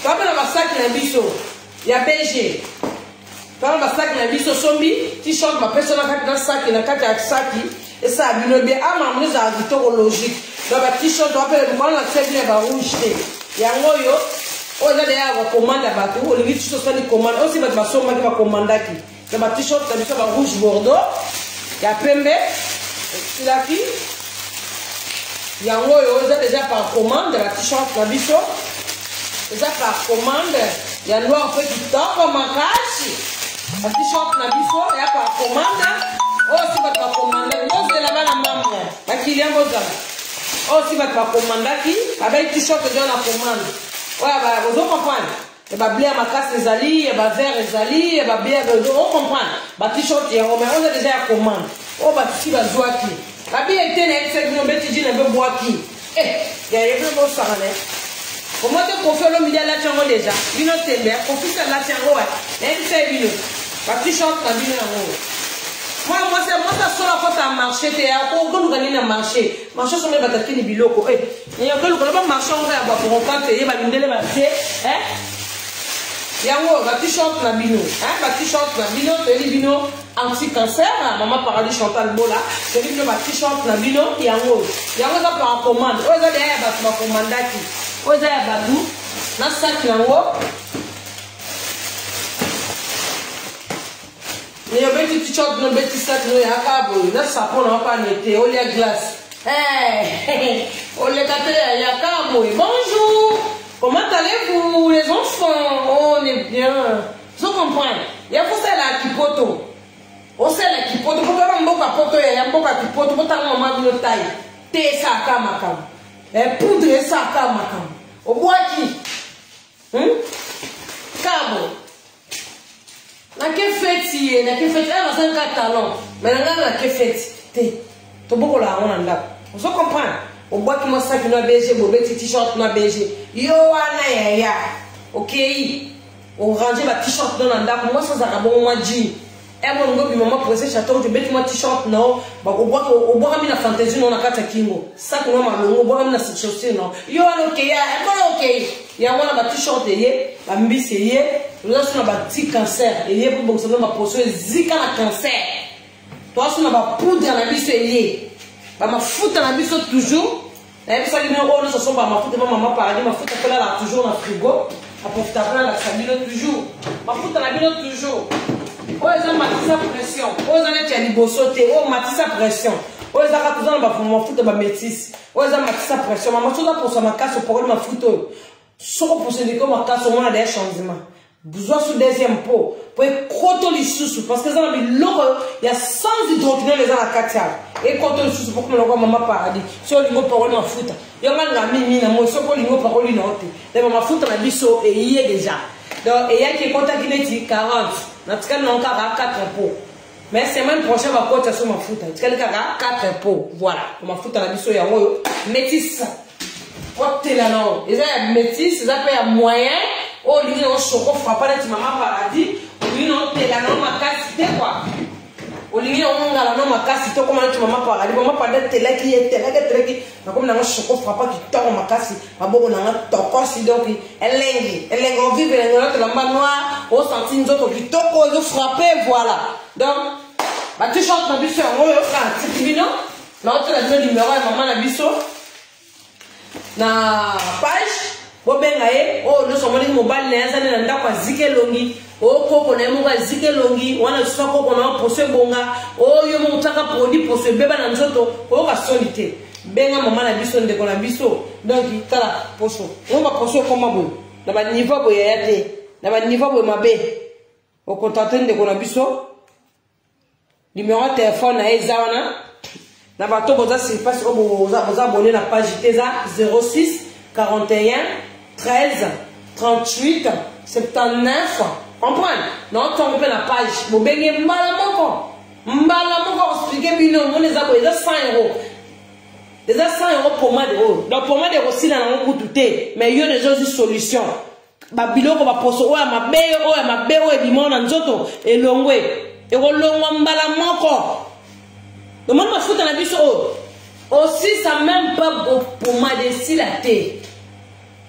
Toape na basaki na biso ya BG. Tala basaki na biso sombi t-shirt bapesa na kati na saki na kati ya saki esala bino bien ama ah, ezala kitoko logique donc ba t-shirt wapele mokolo na tie bino ya ba rouge te yango oyo oyo eza deya ya bakomande ya bato olingi t-shirt osali commande oyo si bato basombaki bakomandaki na ba t-shirt na biso ba rouge bordeaux ya pembe esilaki yango oyo eza deja par commande ba t-shirt na biso eza par commande ya noir mpe kitoko makasi ba t-shirt na biso ya par commande oyo si bato bakomandaki bozela bana membre bakilian bozala oyo si bato bakomandaki babai t-shirt eza na commande oyo ozo comprendre ya ba bleu ya makasi ezali ya ba vert ezali ya ba bleu o comprendre ba t-shirt yango mais oza deja ya commande oyo batisi bazwaki babi ete na yebisaki bino beti jina mpe bwaki eh ya ye bino bosakana omo te kofi olomide alati yango deja bino tembe kofi se alati yango wa nayebisaki bino ba t-shirt na bino yango mwana mwasi mwasi asola akota marché te akoluka nini na marché marché osomeli bato akini biloko eh. Koluka ba marché yango ya ba brocante ye ba mindele ba tie eh yango ba t-shirt na bino hein ba t-shirt na bino toyeli bino anti cancer mama paradis Chantal Bola toyeli bino ba t-shirt na bino yango yango eza par commande oyo eza deya ya bato bakomandaki oyo eza ya bato na saki yango Mais obeti t-shirt no obeti sac no yaka boye na sapon na wapa nete olia glace. Eh, oleka te ya yaka boye. Bonjour. Comment allez-vous les enfants? Oh, on est bien. Vous comprenez? Ya kosala kipoto. Osala kipoto po kaka mboka poto ya ya mboka kipoto po tanga mama bino taille. Te esaka makambo. Eh, poudre esaka makambo. Obwaki. Hmm? Kabo. nake feti ye nake feti awa nasali kaka talon mai na ngai nake feti te tobokola yango na ndako ozo comprendre obwaki mwa saki no ya bg bobeti t-shirt no ya bg yo wana yaya okei okay. Orange ba t-shirt no na ndako, mwasi azalaka bongo mwa jean. Emo olingi obima mwa presse chateau rouge, obeti mwa t-shirt na yo, obwakami na fantaisie no na kati ya kingo. Sac no malongo, obwakami na chaussure no. Yo wana okei, ekolo okei. Yango wana ba t-shirt eye, ba mbisi eye, oza so na ba petit cancer eye po bongisa bino ba poso ezika na cancer. Toza so na ba poudre na biso eye. Ba mafuta na biso toujours. Nayebisaki bino oyo nyonso asomba mafuta ba mama paradis, mafuta mpe lalaka toujours na frigo. Aprofita mpe nalakisa bino toujours mafuta na bino toujours. Oyo eza matisa pression, oyo eza neti ya liboso te, oyo matisa pression, oyo eza kaka toza na mafuta ba métis, oyo eza matisa pression. Mama soki oza posa makasi opakoli mafuta oyo, soki oposa eleki makasi omona deya changement. Zwa su deuxième pot po ekoto lisusu, parce que eza na biloko ya sans hydroquinone eza na kati awa, ekoto lisusu po koma lokola mama paradis. Soki olingi opakoli mafuta yo nga nga mingi na moi, soki olingi opakoli na yo te, donc mafuta na biso eye déjà, donc eyaki ekotaki neti 40, natikali nango kaka 4 pot, mais semaine prochaine bakota so mafuta etikali kaka 4 pot. Voilà mafuta na biso yango oyo métis otela nao, eza ya métis, eza mpe ya moyen oyo olingi nango choco frappa neti mama paradis, olingi nango tela nao makasi te kua, olingi nango ngala nao makasi te, okoma neti mama paradis. Mama paradis atelaki ye telaki atelaki, nakomi nango choco frappa kitoko makasi, maboko nanga tokosi, donc elengi elengi ovive elengi natolamba noir, osanti nzoto kitoko ezofrappe. Voilà, donc ba t-shirt na biso yango oyo kaka natiki bino, naotela bino numero ya mama na biso na page, bobenga ye. Oyo nyonso amoniki mobali na ye azali na ndako azika elongi, oyo koko na ye moko azika elongi wana, susa koko na yo poso ebonga, oyo moko otiaka produit poso ebeba na nzoto, koyoka soni te, benga mama na biso, ndeko na biso. Donc tala poso oyo, baposo ekoma boye na baniveau boye yaya te, na baniveau boye mabe, okontakte ndeko na biso, numéro ya telefone na ye eza wana. Na bato boza surface oyo boza abonné na page te, eza 06 41 13 38 79, comprendre na otongo mpe na page, bobenge mbala moko, mbala moko explike bino. Moni eza boye, eza 100 euro, eza 100 euro pomade oyo, donc pomade ekosila nango kutu te, mais yo deja ozwi solution. Babiloko baposo oyo ya mabe, oyo ya mabe oyo ebima na nzoto elongwe, ekolongwa mbala moko. Omoni mafuta na biso oyo osisa même pas pomade esila te,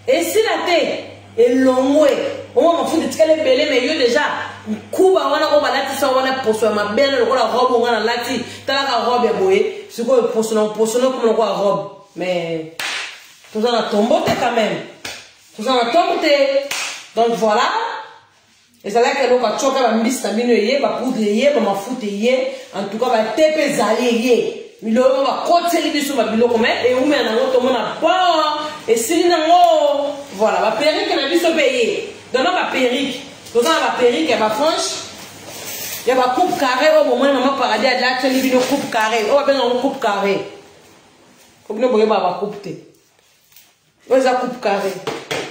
esila te, elongwe. Omwa mafuta etikali ebele, mais yo deja nkuba wana oyo balatisa wana poso ya mabe na lokola robe onga nalati, talaka robe ya boye sikoyo, poso na poso na okoma lokola robe, mais toza na tombo te quand même, toza na tombo te. Donc voilà, ezalaki eloko atyoka bambisi na bino eye, bapoudre eye, bamafuta eye, en tout cas bate mpe ezali eye, biloko bakoteli biso babiloko, mais ewumela nango tomona bon esili nango. Voilà baperike na biso mpe eye, donc na baperike toza na baperike ya bafranche, ya bacoupe carré oyo bomoni mama paradis alateli bino coupe carré oyo babengango coupe carré, po bino boyebaka bacoupe te. Oyo eza coupe carré,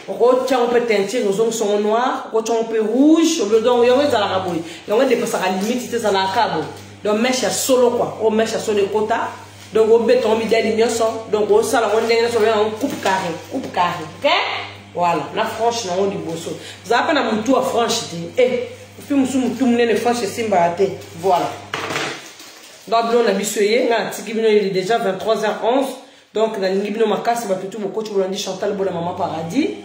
okotia yango mpe teinture, ozongisa yango noir, okotia yango mpe rouge, donc yango ezalaka boye, yango edepasaka limite te, ezalaka kaka boye. Donc mèche ya solo quoi, oyo mèche ya solo ekota, donc obeta yango midali nyonso, donc osala yango ndenge nyonso, obenga yango coupe carré, coupe carré, ok. Voilà na franche nango liboso, zala mpe na motu ya franche te, e ofi mosusu motu monene, franche esimbaka te. Voilà, donc biloko na biso eye, ngai natiki bino, il est déjà 23h11, donc nalingi bino makasi bato tu bokoti bolandi Chantal Bola mama paradis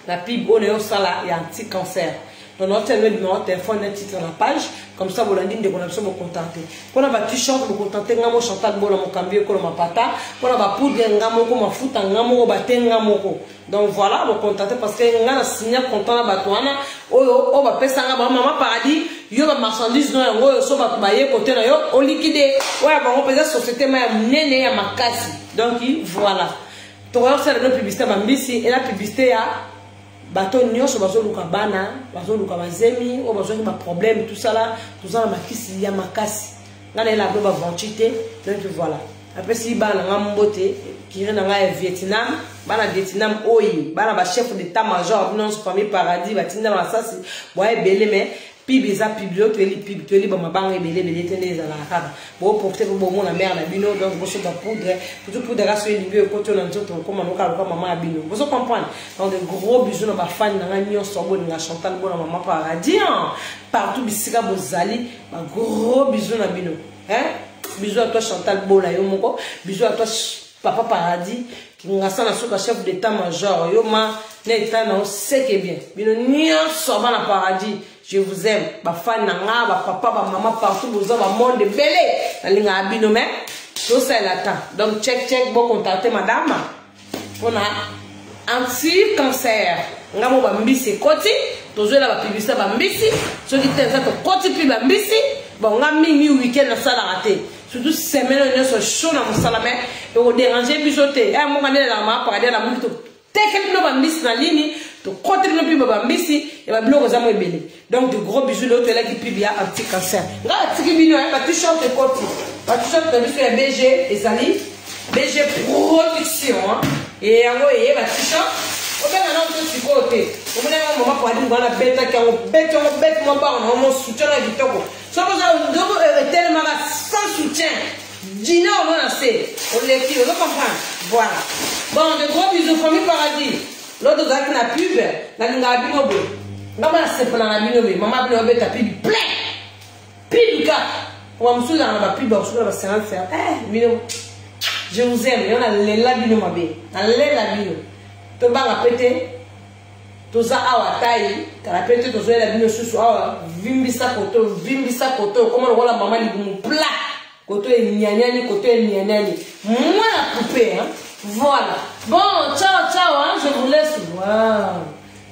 na pib oyo nayo osala ya anti cancer. Donc naotia bino numéro téléphone na titre na page, comme ça bolandi ndeko na biso, bocontacte mpona ba t-shirt, bocontacte nga mo Chantal Bola mokambi ekolo mapata, mpona bapoudre nga moko, mafuta nga moko, bate nga moko. Donc voilà, bocontacte parce que nga na signa content na bato wana oyo oyo bapesanga bango mama paradis yo bamarchandise no yango oyo, so bato baye kote na yo olikide oyo ya bango mpenza, société ma ya monene ya makasi. Donc voilà, tokoyokisala bino publicité ya bambisi ena publicité ya bato nyonso bazoluka bana, bazoluka bazemi oyo bazwaki baproblème, tosala toza na makisi ya makasi, ngai nayela bino baventure te. Donc voilà, apesi bana nga mbote, kiri na ngai ya Vietnam, bana Vietnam oyo bana bachef d'état major bino nyonso, famille paradis batinda masasi boya ebele, mais Pub eza pub, lelo toyeli pub, toyeli bamabanga ebele ebele te nde ezalaka kaka. Boprofite mpo bomona mare na bino, donc bosomba poudre, putu poudre kaka soki elingi ekoti na nzoto okoma noka loka mama ya bino. Bozo comprendre? Donc de gros bisous na bafani na ngai nyonso bolinga Chantal Bona mama paradis partout bisika bozali, ba gros bisous na bino. Hein? Bisous à toi Chantal Bola yo moko, bisous à toi Papa Paradis, Kingasa na suka chef d'état major yo ma na état na seke bien. Bino nyonso bana paradis, je vous aime. Ba fan na nga, ba papa, ba maman partout boza ba monde belé. Nalinga bino mais tout ça la temps. Donc check check bon contacter madame pona anti cancer. Nga mo ba mbisi koti, tozwela ba publicité ba mbisi, soki te nza tokoti mpe ba mbisi. Bon nga mingi week-end nasalaka te. Surtout semaine oyo nyonso chaud na mosala mais ekoderange biso te. Eh moko nde elaka maa paradis na mutu totekeli bino bambisi na lini, tokoteli bino mpe bambisi ya babiloko eza mo ebele. Donc de gros bisous, lelo toyelaki pub ya anti cancer. Nga atiki bino ba t-shirt ekoti, ba t-shirt na biso ya BG ezali BG production e yango eye ba t-shirt obenga na to sikoyo te. Omona yango mama paradis ngana betaki yango, beti yango, beti mwa bango na mo soutien na kitoko. Soki oza ndoko etelemaka sans soutien, dina ono na se oleki, ozo comprendre? Voilà. Bon, de gros bisous famille paradis. L'autre ozalaki na pub, nalingaka bino boye. Nga mwana sepela na bino boye, mama bino obeta pub plein. Pub kaka. Wa mosusu ezalaka na ba pub, bakosuka na ba 50 cents. Eh, bino, je vous aime. Yo nalela bino mabe. Nalela bino. Tobanga pe te. Toza awa tai, kala pe te tozoyela bino susu awa, vimbisa koto, vimbisa koto, koma lokola mama libumu plat. Koto enyanyani, koto enyanyani. Mwana poupée, hein. Voilà. Bon, ciao, ciao, hein. Je vous laisse. Wow.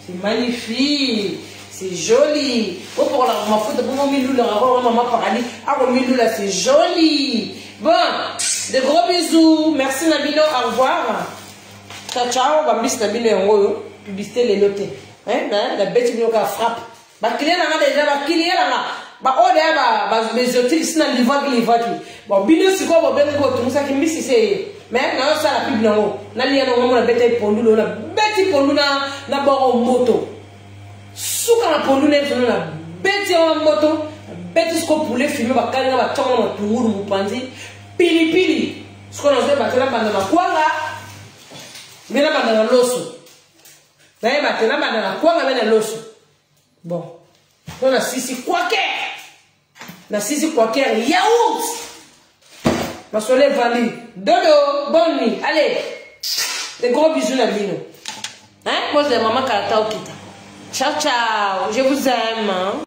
C'est magnifique. C'est joli. Oh, pour la mafuta, pour mon milou, la maman paradis. Ah, mon milou, là, c'est joli. Bon, de gros bisous. Merci, Nabino. Au revoir. Ciao, ciao. Bambis, Nabino, yango, publicité, les notés. Hein, la bête, bino, ka frappe. Ba client nanga déjà, ba client nanga. Ba oyo deya ba exotique sina livraki livraki. Bon, bino sikoyo bobengi botungisaki mbisi se ye. Mais nayo sala pub nango. Nalia nango mona beta pondu lo na beti pondu na na boro moto. Suka na pondu na biso na beti yango moto. Beti siko poulet fumé ba kalinga ba tongo na matungulu mopanzi. Pili pili. Siko nazo ba tela banda makwanga. Mela banda na loso. Nayeba te na banda na kwanga mpe na loso. Bon, to na sisi kwaker. Na sisi kwaker yaourt. Masolo evandi. Dodo, bonne nuit. Allez. Des gros bisous na bino. Hein? Moi, c'est maman Kalata Okita. Ciao, ciao. Je vous aime. Hein?